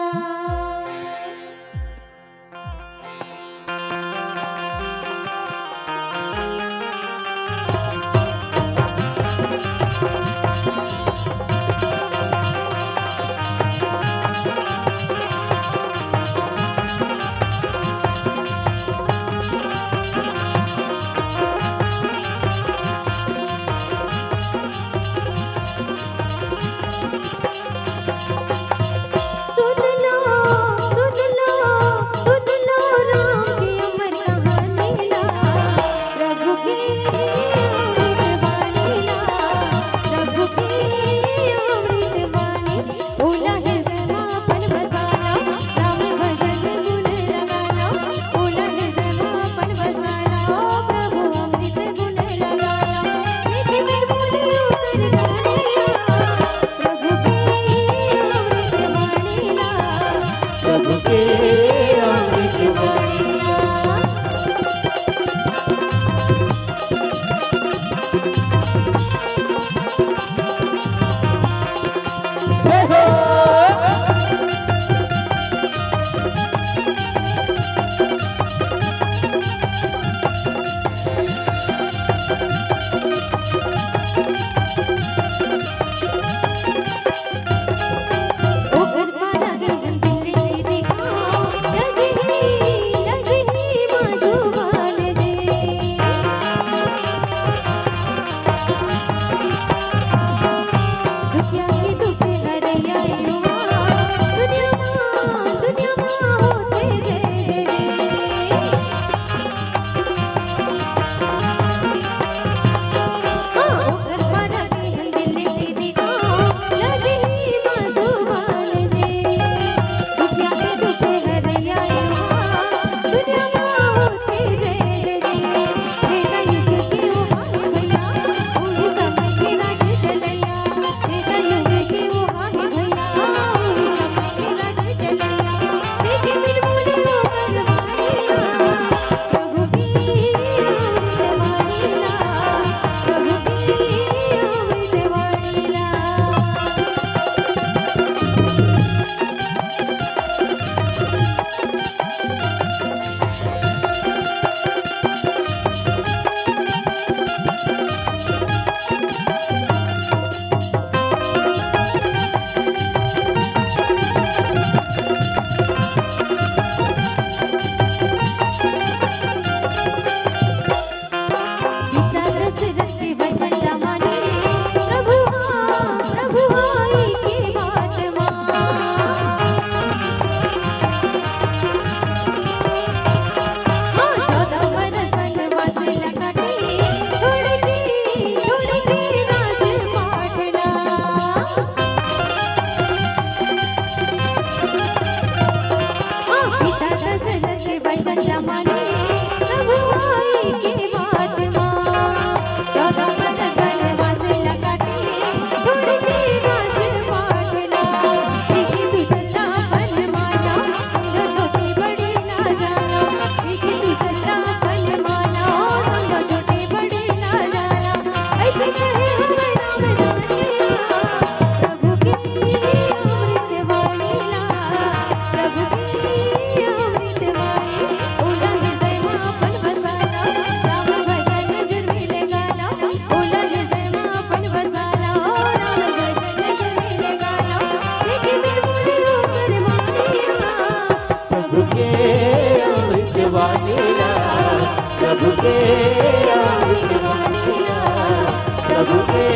प्रभु के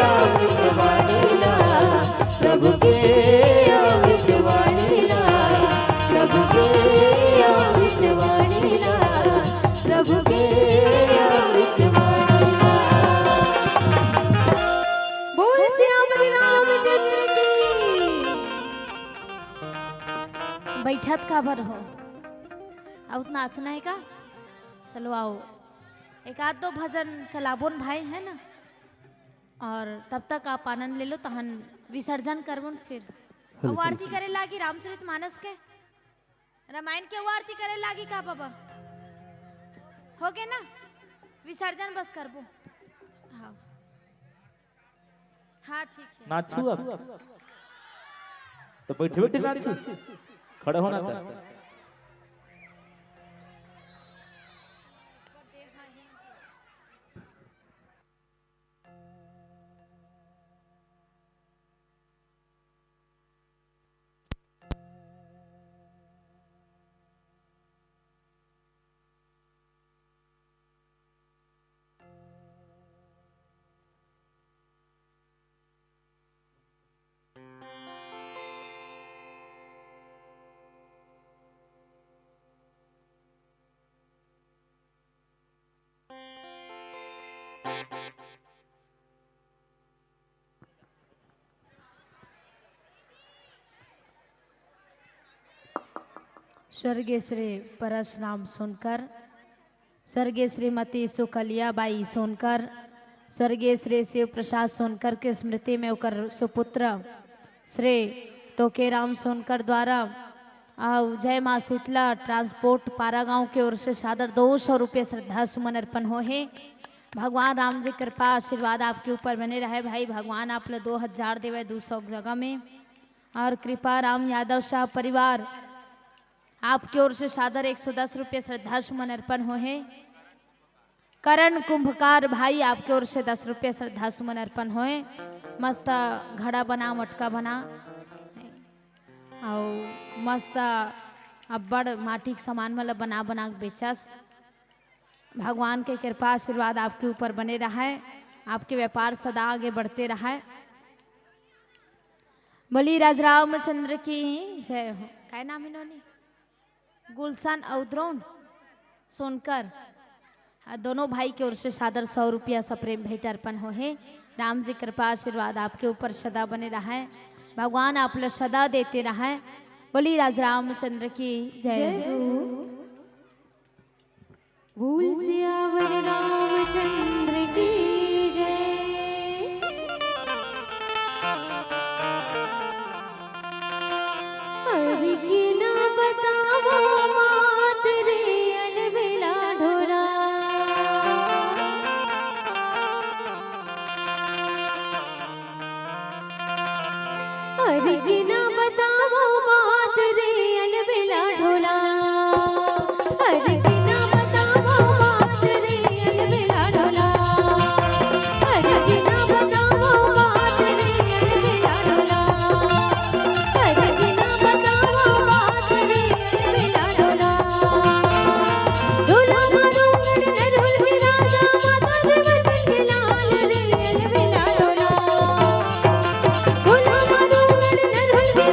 अमृत वाणी ला, प्रभु के अमृत वाणी ला, प्रभु के अमृत वाणी ला, प्रभु के अमृत वाणी ला। बोल सियावर रामचंद्र की। बैठत काबर हो? अब नाचना है का? चलो आओ, एक आध दो भजन चलाबोन भाई, है ना? और तब तक आप आनंद ले लो, तहन विसर्जन करबोन फिर। अब आरती करे लागी रामचरित मानस के, रामायण के, वो आरती करे लागी का बाबा? हो गए ना, विसर्जन बस करबो। हाँ। हाँ, ठीक है। नाचू अब। तो बैठे बैठे नाचू, खड़ा होना था। स्वर्गीय श्री परशुराम सोनकर, स्वर्गीय श्रीमती सुकलिया बाई सोनकर, स्वर्गीय श्री शिव प्रसाद सोनकर के स्मृति में ओकर सुपुत्र श्री तोकेराम सोनकर द्वारा अउ जय माँ शीतला ट्रांसपोर्ट पारा गांव के ओर से सादर दो सौ रुपये श्रद्धा सुमन अर्पण हो हे। भगवान राम जी कृपा आशीर्वाद आपके ऊपर बने रहे भाई। भगवान आप ला दो हजार देवे दो सौ जगह में। और कृपा राम यादव शाह परिवार आपके ओर से सादर एक सौ दस रुपये श्रद्धा सुमन अर्पण हो हे। करण कुंभकार भाई आपके ओर से दस रुपये श्रद्धा सुमन अर्पण होए। मस्त घड़ा बना, मटका बना, अउ मस्त अब्बड़ माटी के सामान मन ल बना बना के बेचस। भगवान के कृपा आशीर्वाद आपके ऊपर बने रहय, आपके व्यापार सदा आगे बढ़ते रहय। बोली राज रामचंद्र की जय हो। काय नाम हे नोनी? गुलशन अउ द्रोण सोनकर, आ, दोनों भाई के ओर से सादर सौ रुपया सप्रेम भेंट अर्पण हो हे। राम जी कृपा आशीर्वाद आपके ऊपर सदा बने रहय, भगवान आप ला सदा देते रहय। बोली राज रामचंद्र की जय। जय हो। बोल सियावर रामचंद्र की जय। अरे के ना बतावो मात रे अलबेला ढोला। अरे के ना बतावो मात रे अलबेला ढोला। अरे के ना बतावो मात रे अलबेला ढोला। अरे के ना बतावो मात रे अलबेला ढोला। अरे के ना बतावो मात रे अलबेला ढोला। ढोला मारो गण नर ढोल के राजा, माता जगत के लाल रे अलबेला ढोला। ढोला मारो गण नर ढोल के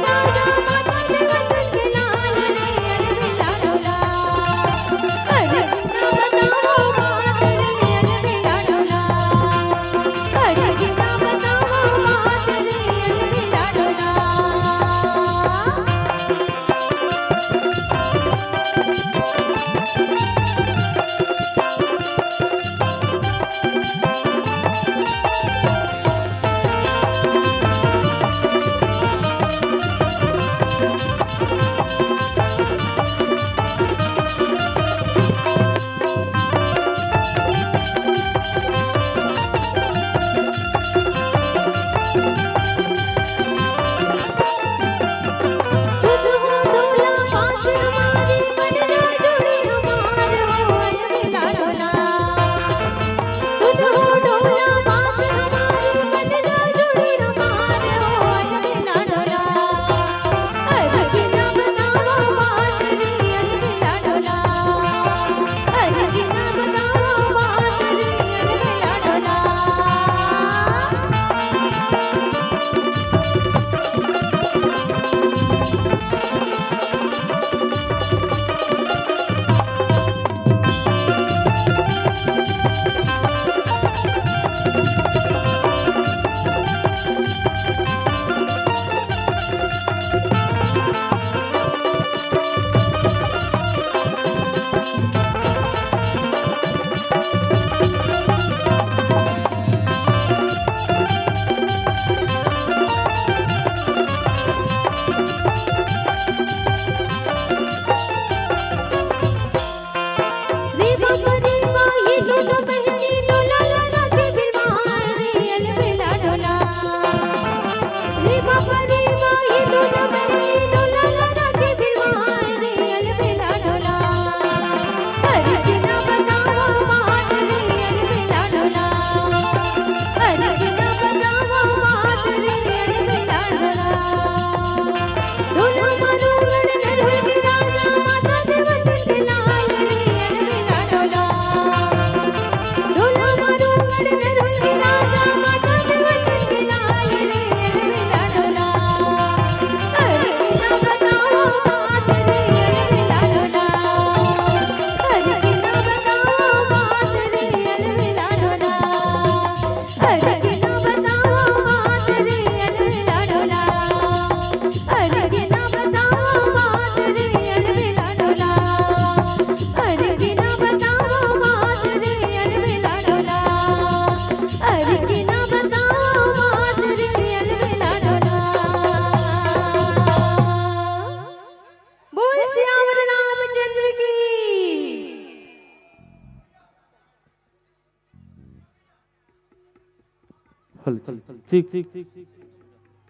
Hello, check, check, check, check.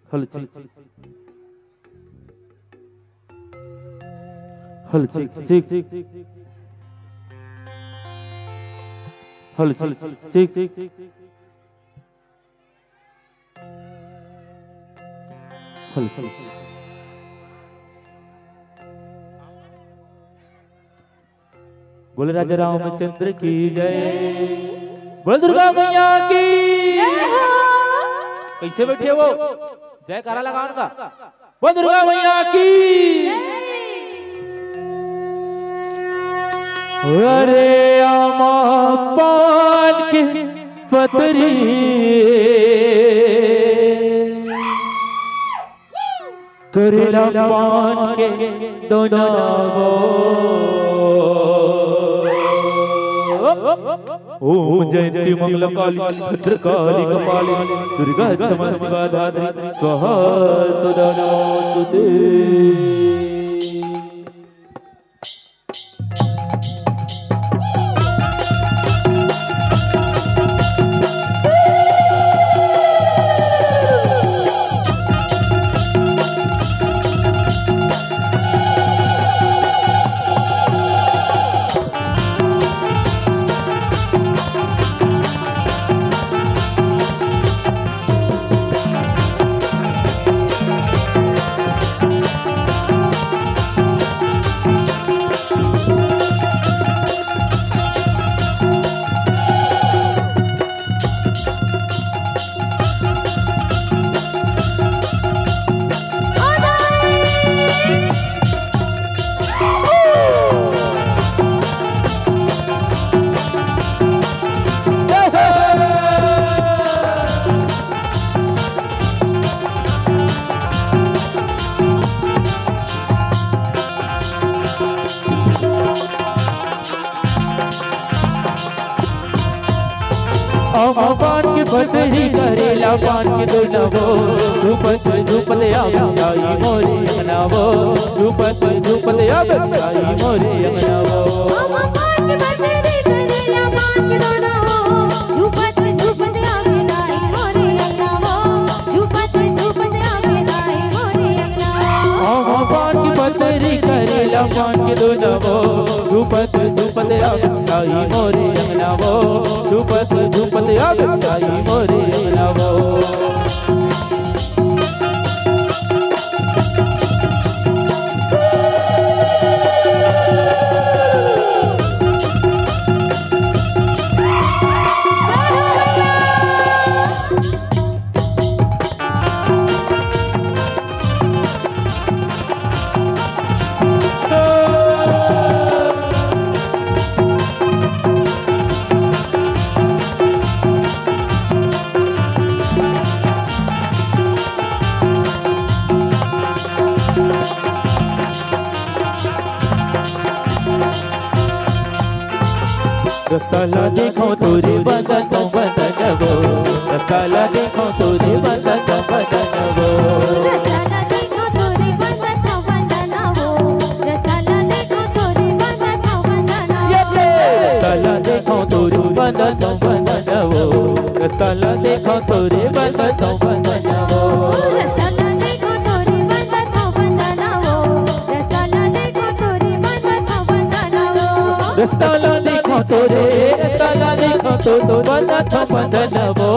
Hello, check, check. Hello, check, check, check. Hello, check, check, check. Hello, check. बोले राजा रामचंद्र की जय। बोले दुर्गा मैया की। कैसे बैठे हो? जयकारा लगाओ उनका। बोले दुर्गा मैया की। अरे आमा पान के पतरी, करेला पान के दोना वो। ओम जयंती मंगला काली भद्रकाली कपाली दुर्गा क्षमा शिवा धात्री स्वाहा सदा नमोस्तुते। आमा पान के पतरी, करेला पान के दोना वो, झूपत झूपत आवे ताई मोरे अंगना वो, झूपत झूपत आवे ताई मोरे अंगना वो। आमा पान के पतरी, करेला पान के दोना वो, झूपत झूपत आवे ताई मोरे अंगना वो, झूपत झूपत आवे ताई मोरे अंगना वो। आमा पान के पतरी, करेला पान के दोना वो, झूपत झूपत आवे ताई मोरे अंगना वो, झूपत झूपत आवे ताई मोरे अंगना वो। रस्ता ला देखो तोरे बदन बदन वो, रस्ता ला देखो तोरे बदन बदन वो। रस्ता ला देखो तोरे बदन बदन वो, रस्ता ला देखो तोरे बदन बदन वो। ये ले। रस्ता ला देखो तोरे बदन बदन वो, रस्ता ला देखो तोरे बदन बदन वो। रस्ता ला देखो तोरे बदन बदन वो, रस्ता ला देखो तोरे बदन बदन वो। रस्ता ला देखो तोरे, रस्ता ला देखो तोरे बदन बदन वो।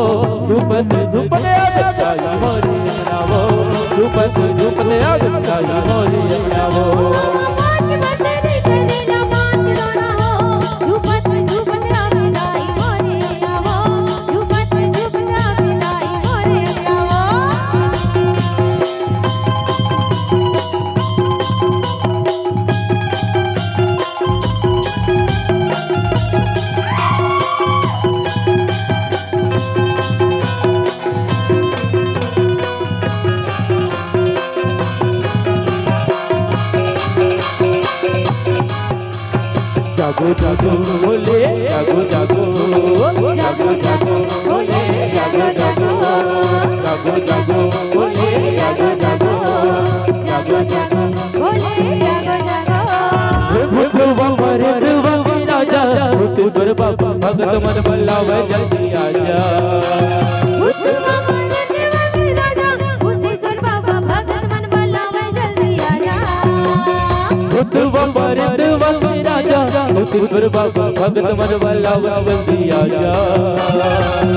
झूपत झूपत आवे ताई मोरे अंगना वो, झूपत झूपत आवे ताई मोरे अंगना वो। जागो जागो भोले, जागो जागो, जागो जागो भोले, जागो जागो, जागो जागो भोले, जागो जागो, जागो जागो भोले, जागो जागो। हे भूतवा प्रेतवा के राजा, भूतेश्वर बाबा, भगत मन बल्लावे जल्दी आजा। भूतवा भूतवा परतवा के राजा, भूतेश्वर बाबा, भगत मन वाला जल्दी आजा।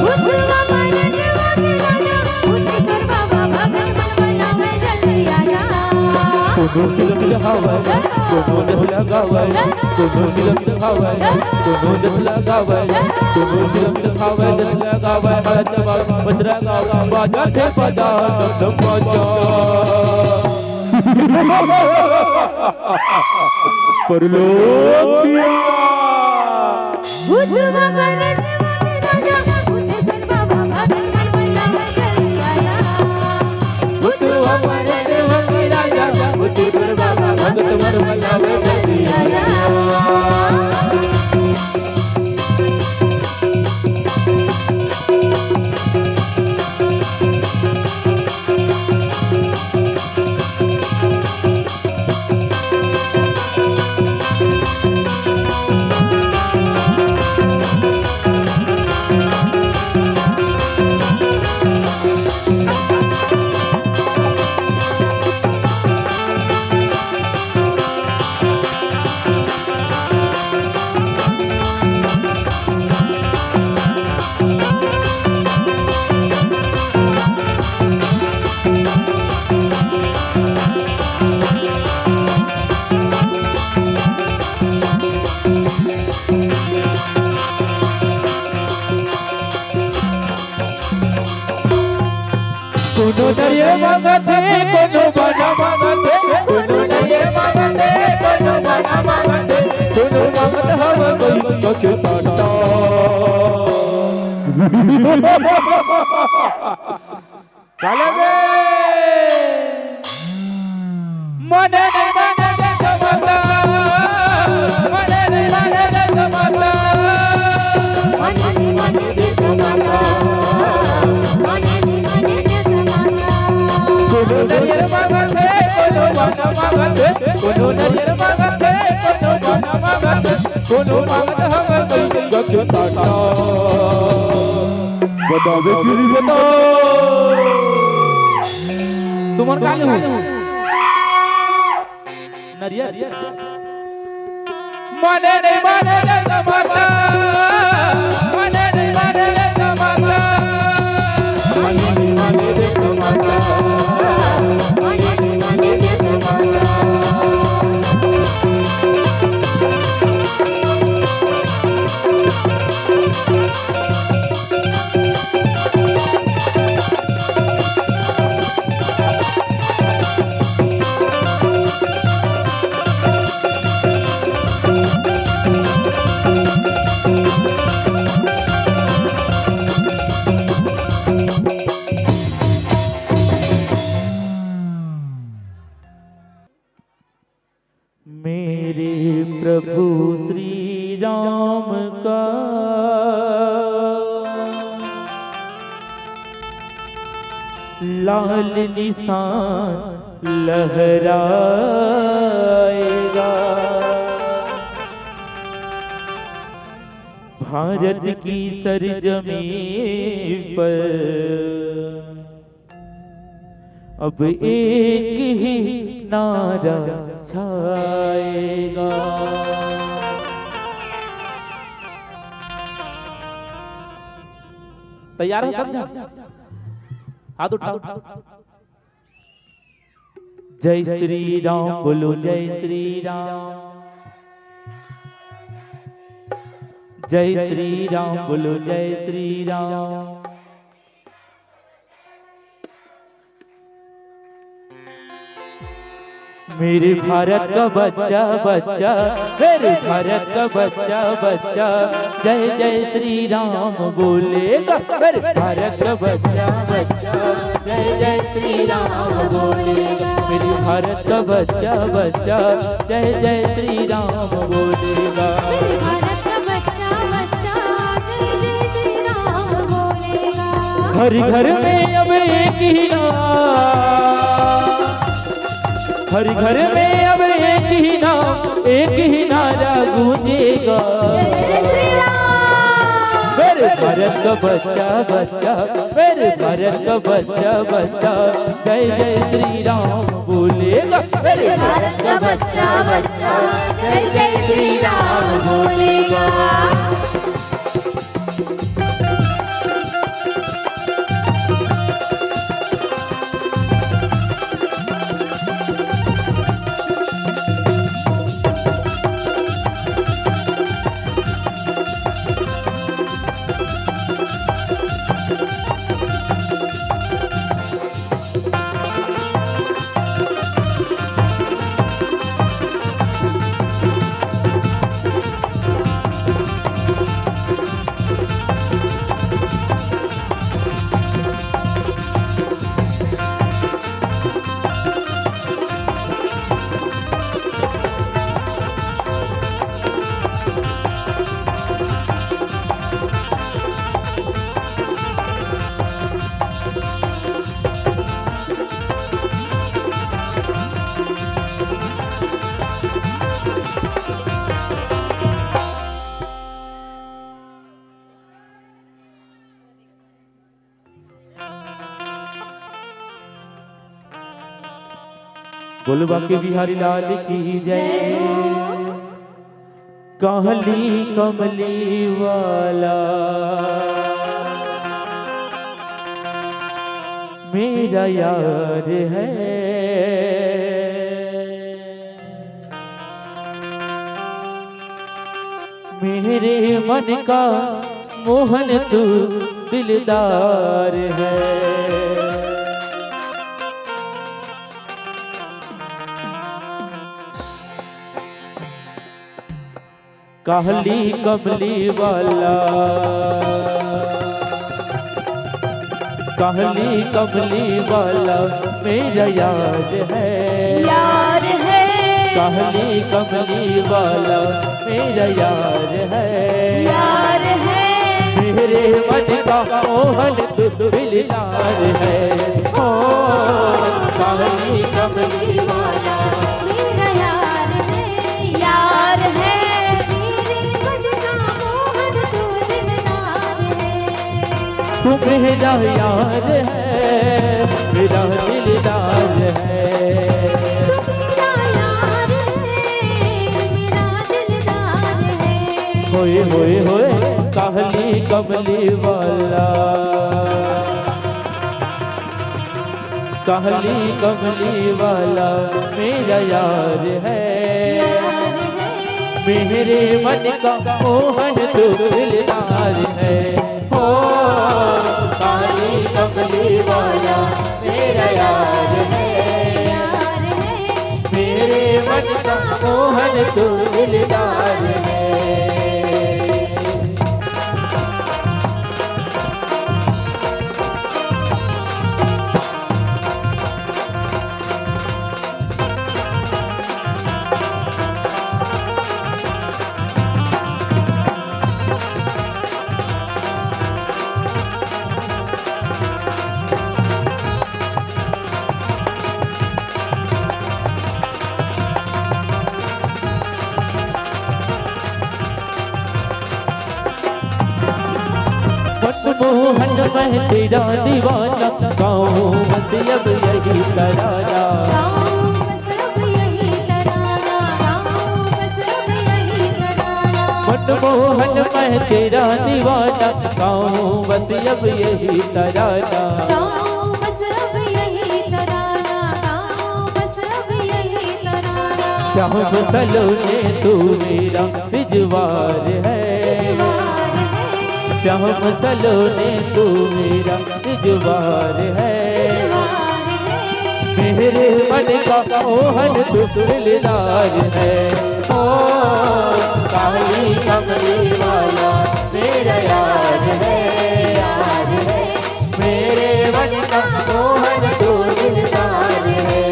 भूतवा परतवा के राजा, भूतेश्वर बाबा, भगत मन वाला जल्दी आजा। कोनो चिलम चढ़ावै, कोनो जस लगावै, कोनो चिलम चढ़ावै, कोनो जस लगावै, कोनो चिलम चढ़ावै, जस लगावै, हरा चवा, बजरा गावा, बाजा थे बाजा, डम डम बाजा। परलोकिया। भूतवा परतवा के राजा, भूतेश्वर बाबा, भगत मन वाला जल्दी आजा। भूतवा परतवा के राजा, भूतेश्वर बाबा, भगत मन वाला जल्दी आजा। कोनो नरियर मांगत हे, कोनो बाजा मांगत हे, कोनो नरियर मांगत हे, कोनो बाजा मांगत हे, कोनो मांगत हवै कोई कछु पाटा। चले गे। मने नहीं मने दे तो माता, मने नहीं मने दे तो माता। मने नहीं मने दे तो माता, मने नहीं मने दे तो माता। कोनो नरियर मांगत हे, कोनो बाजा मांगत हे, कोनो नरियर मांगत हे, कोनो बाजा मांगत हे, कोनो मांगत हवै कोई कछु पाटा। बतावे फिर बताओ। तुमन का लेहू? नरियर। मने नहीं मने रे माता, मने नहीं मने रे माता, मने नहीं मने रे माता, मने नहीं मने रे माता। मेरे प्रभु श्री राम का लाल निशान लहराएगा। भारत की सरजमीं पर अब एक ही नारा छाएगा। तैयार हो सब झन? हाथ उठाओ। जय श्री राम बोलो, जय श्री राम। जय श्री राम बोलो, जय श्री राम। मेरे भारत का बच्चा, बच्चा, मेरे भारत का बच्चा, बच्चा, जय जय श्री राम बोलेगा। मेरे भारत का बच्चा, बच्चा, जय जय श्री राम बोलेगा। मेरे भारत का बच्चा, बच्चा, जय जय श्री राम बोलेगा। मेरे भारत का बच्चा, बच्चा, जय जय श्री राम बोलेगा। हर घर में अब एक ही नाम, हर घर में अब एक ही नाम, एक ही नारा गूंजेगा। जय श्री राम। मेरे भारत का बच्चा, बच्चा, मेरे भारत का बच्चा, बच्चा, जय जय श्री राम बोलेगा। मेरे भारत का बच्चा, बच्चा, बोलो बांके बिहारी लाल की जय। कहली कमली वाला मेरा यार है, मेरे मन का मोहन तू दिलदार है। कहली कमली वाला, कहली कमली वाला मेरा यार है, यार है। कहली कमली वाला मेरा यार है, यार है। मेरे मन का मोहन तू दिलदार है। ओ कहली कमली वाला मेरा यार है, यार है। मेरे मन का मोहन तू दिलदार है। तू मेरा यार है, मेरा दिलदार है। तू मेरा यार है, मेरा दिलदार है। होए होए होए कहली कमली वाला, कहली कमली वाला मेरा यार है, मेरे मन का मोहन तू दिलदार है। ओ कहली कमली वाला मेरा यार है, मेरे मन का मोहन तू दिलदार है। मनमोहन मैं तेरा दीवाना, गाऊं बस अब यही तराना। गाऊं बस अब यही तराना, गाऊं बस अब यही तराना। मनमोहन मैं तेरा दीवाना, गाऊं बस अब यही तराना। गाऊं बस अब यही तराना, गाऊं बस अब यही तराना। श्याम सलोने तू मेरा इजवार है, श्याम सलोने तू मेरा इजवार है। मेरे मन का मोहन तू दिलदार है। ओ काली कमली वाला मेरा यार है, यार है। मेरे मन का मोहन तू दिलदार है।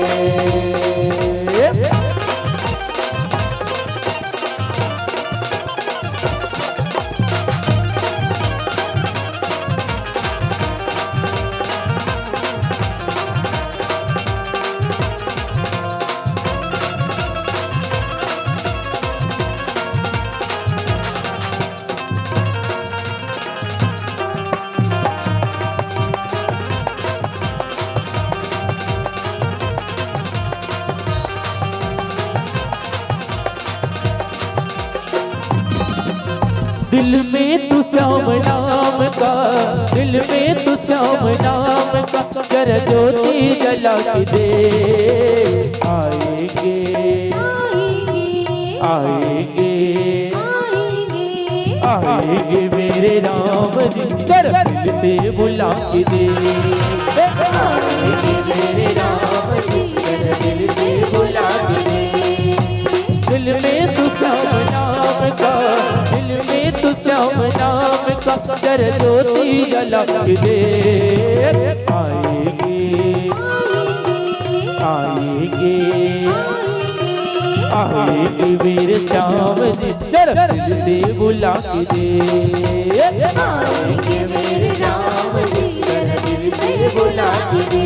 दिल में तू श्याम नाम का, दिल में तू श्याम नाम का, जरा ज्योति जला के दे। आएंगे, आएंगे, आएंगे मेरे राम जी, जरा दिल से बुला के दे। आएंगे मेरे राम जी, जरा दिल से बुला के दे। दिल में तू श्याम नाम का, दिल में तू श्याम नाम का, जरा ज्योति जला के दे। आएंगे, आएंगे, आएंगे मेरे श्याम जी, जरा दिल से बुला के दे। आएंगे मेरे राम जी, जरा दिल से बुला के दे।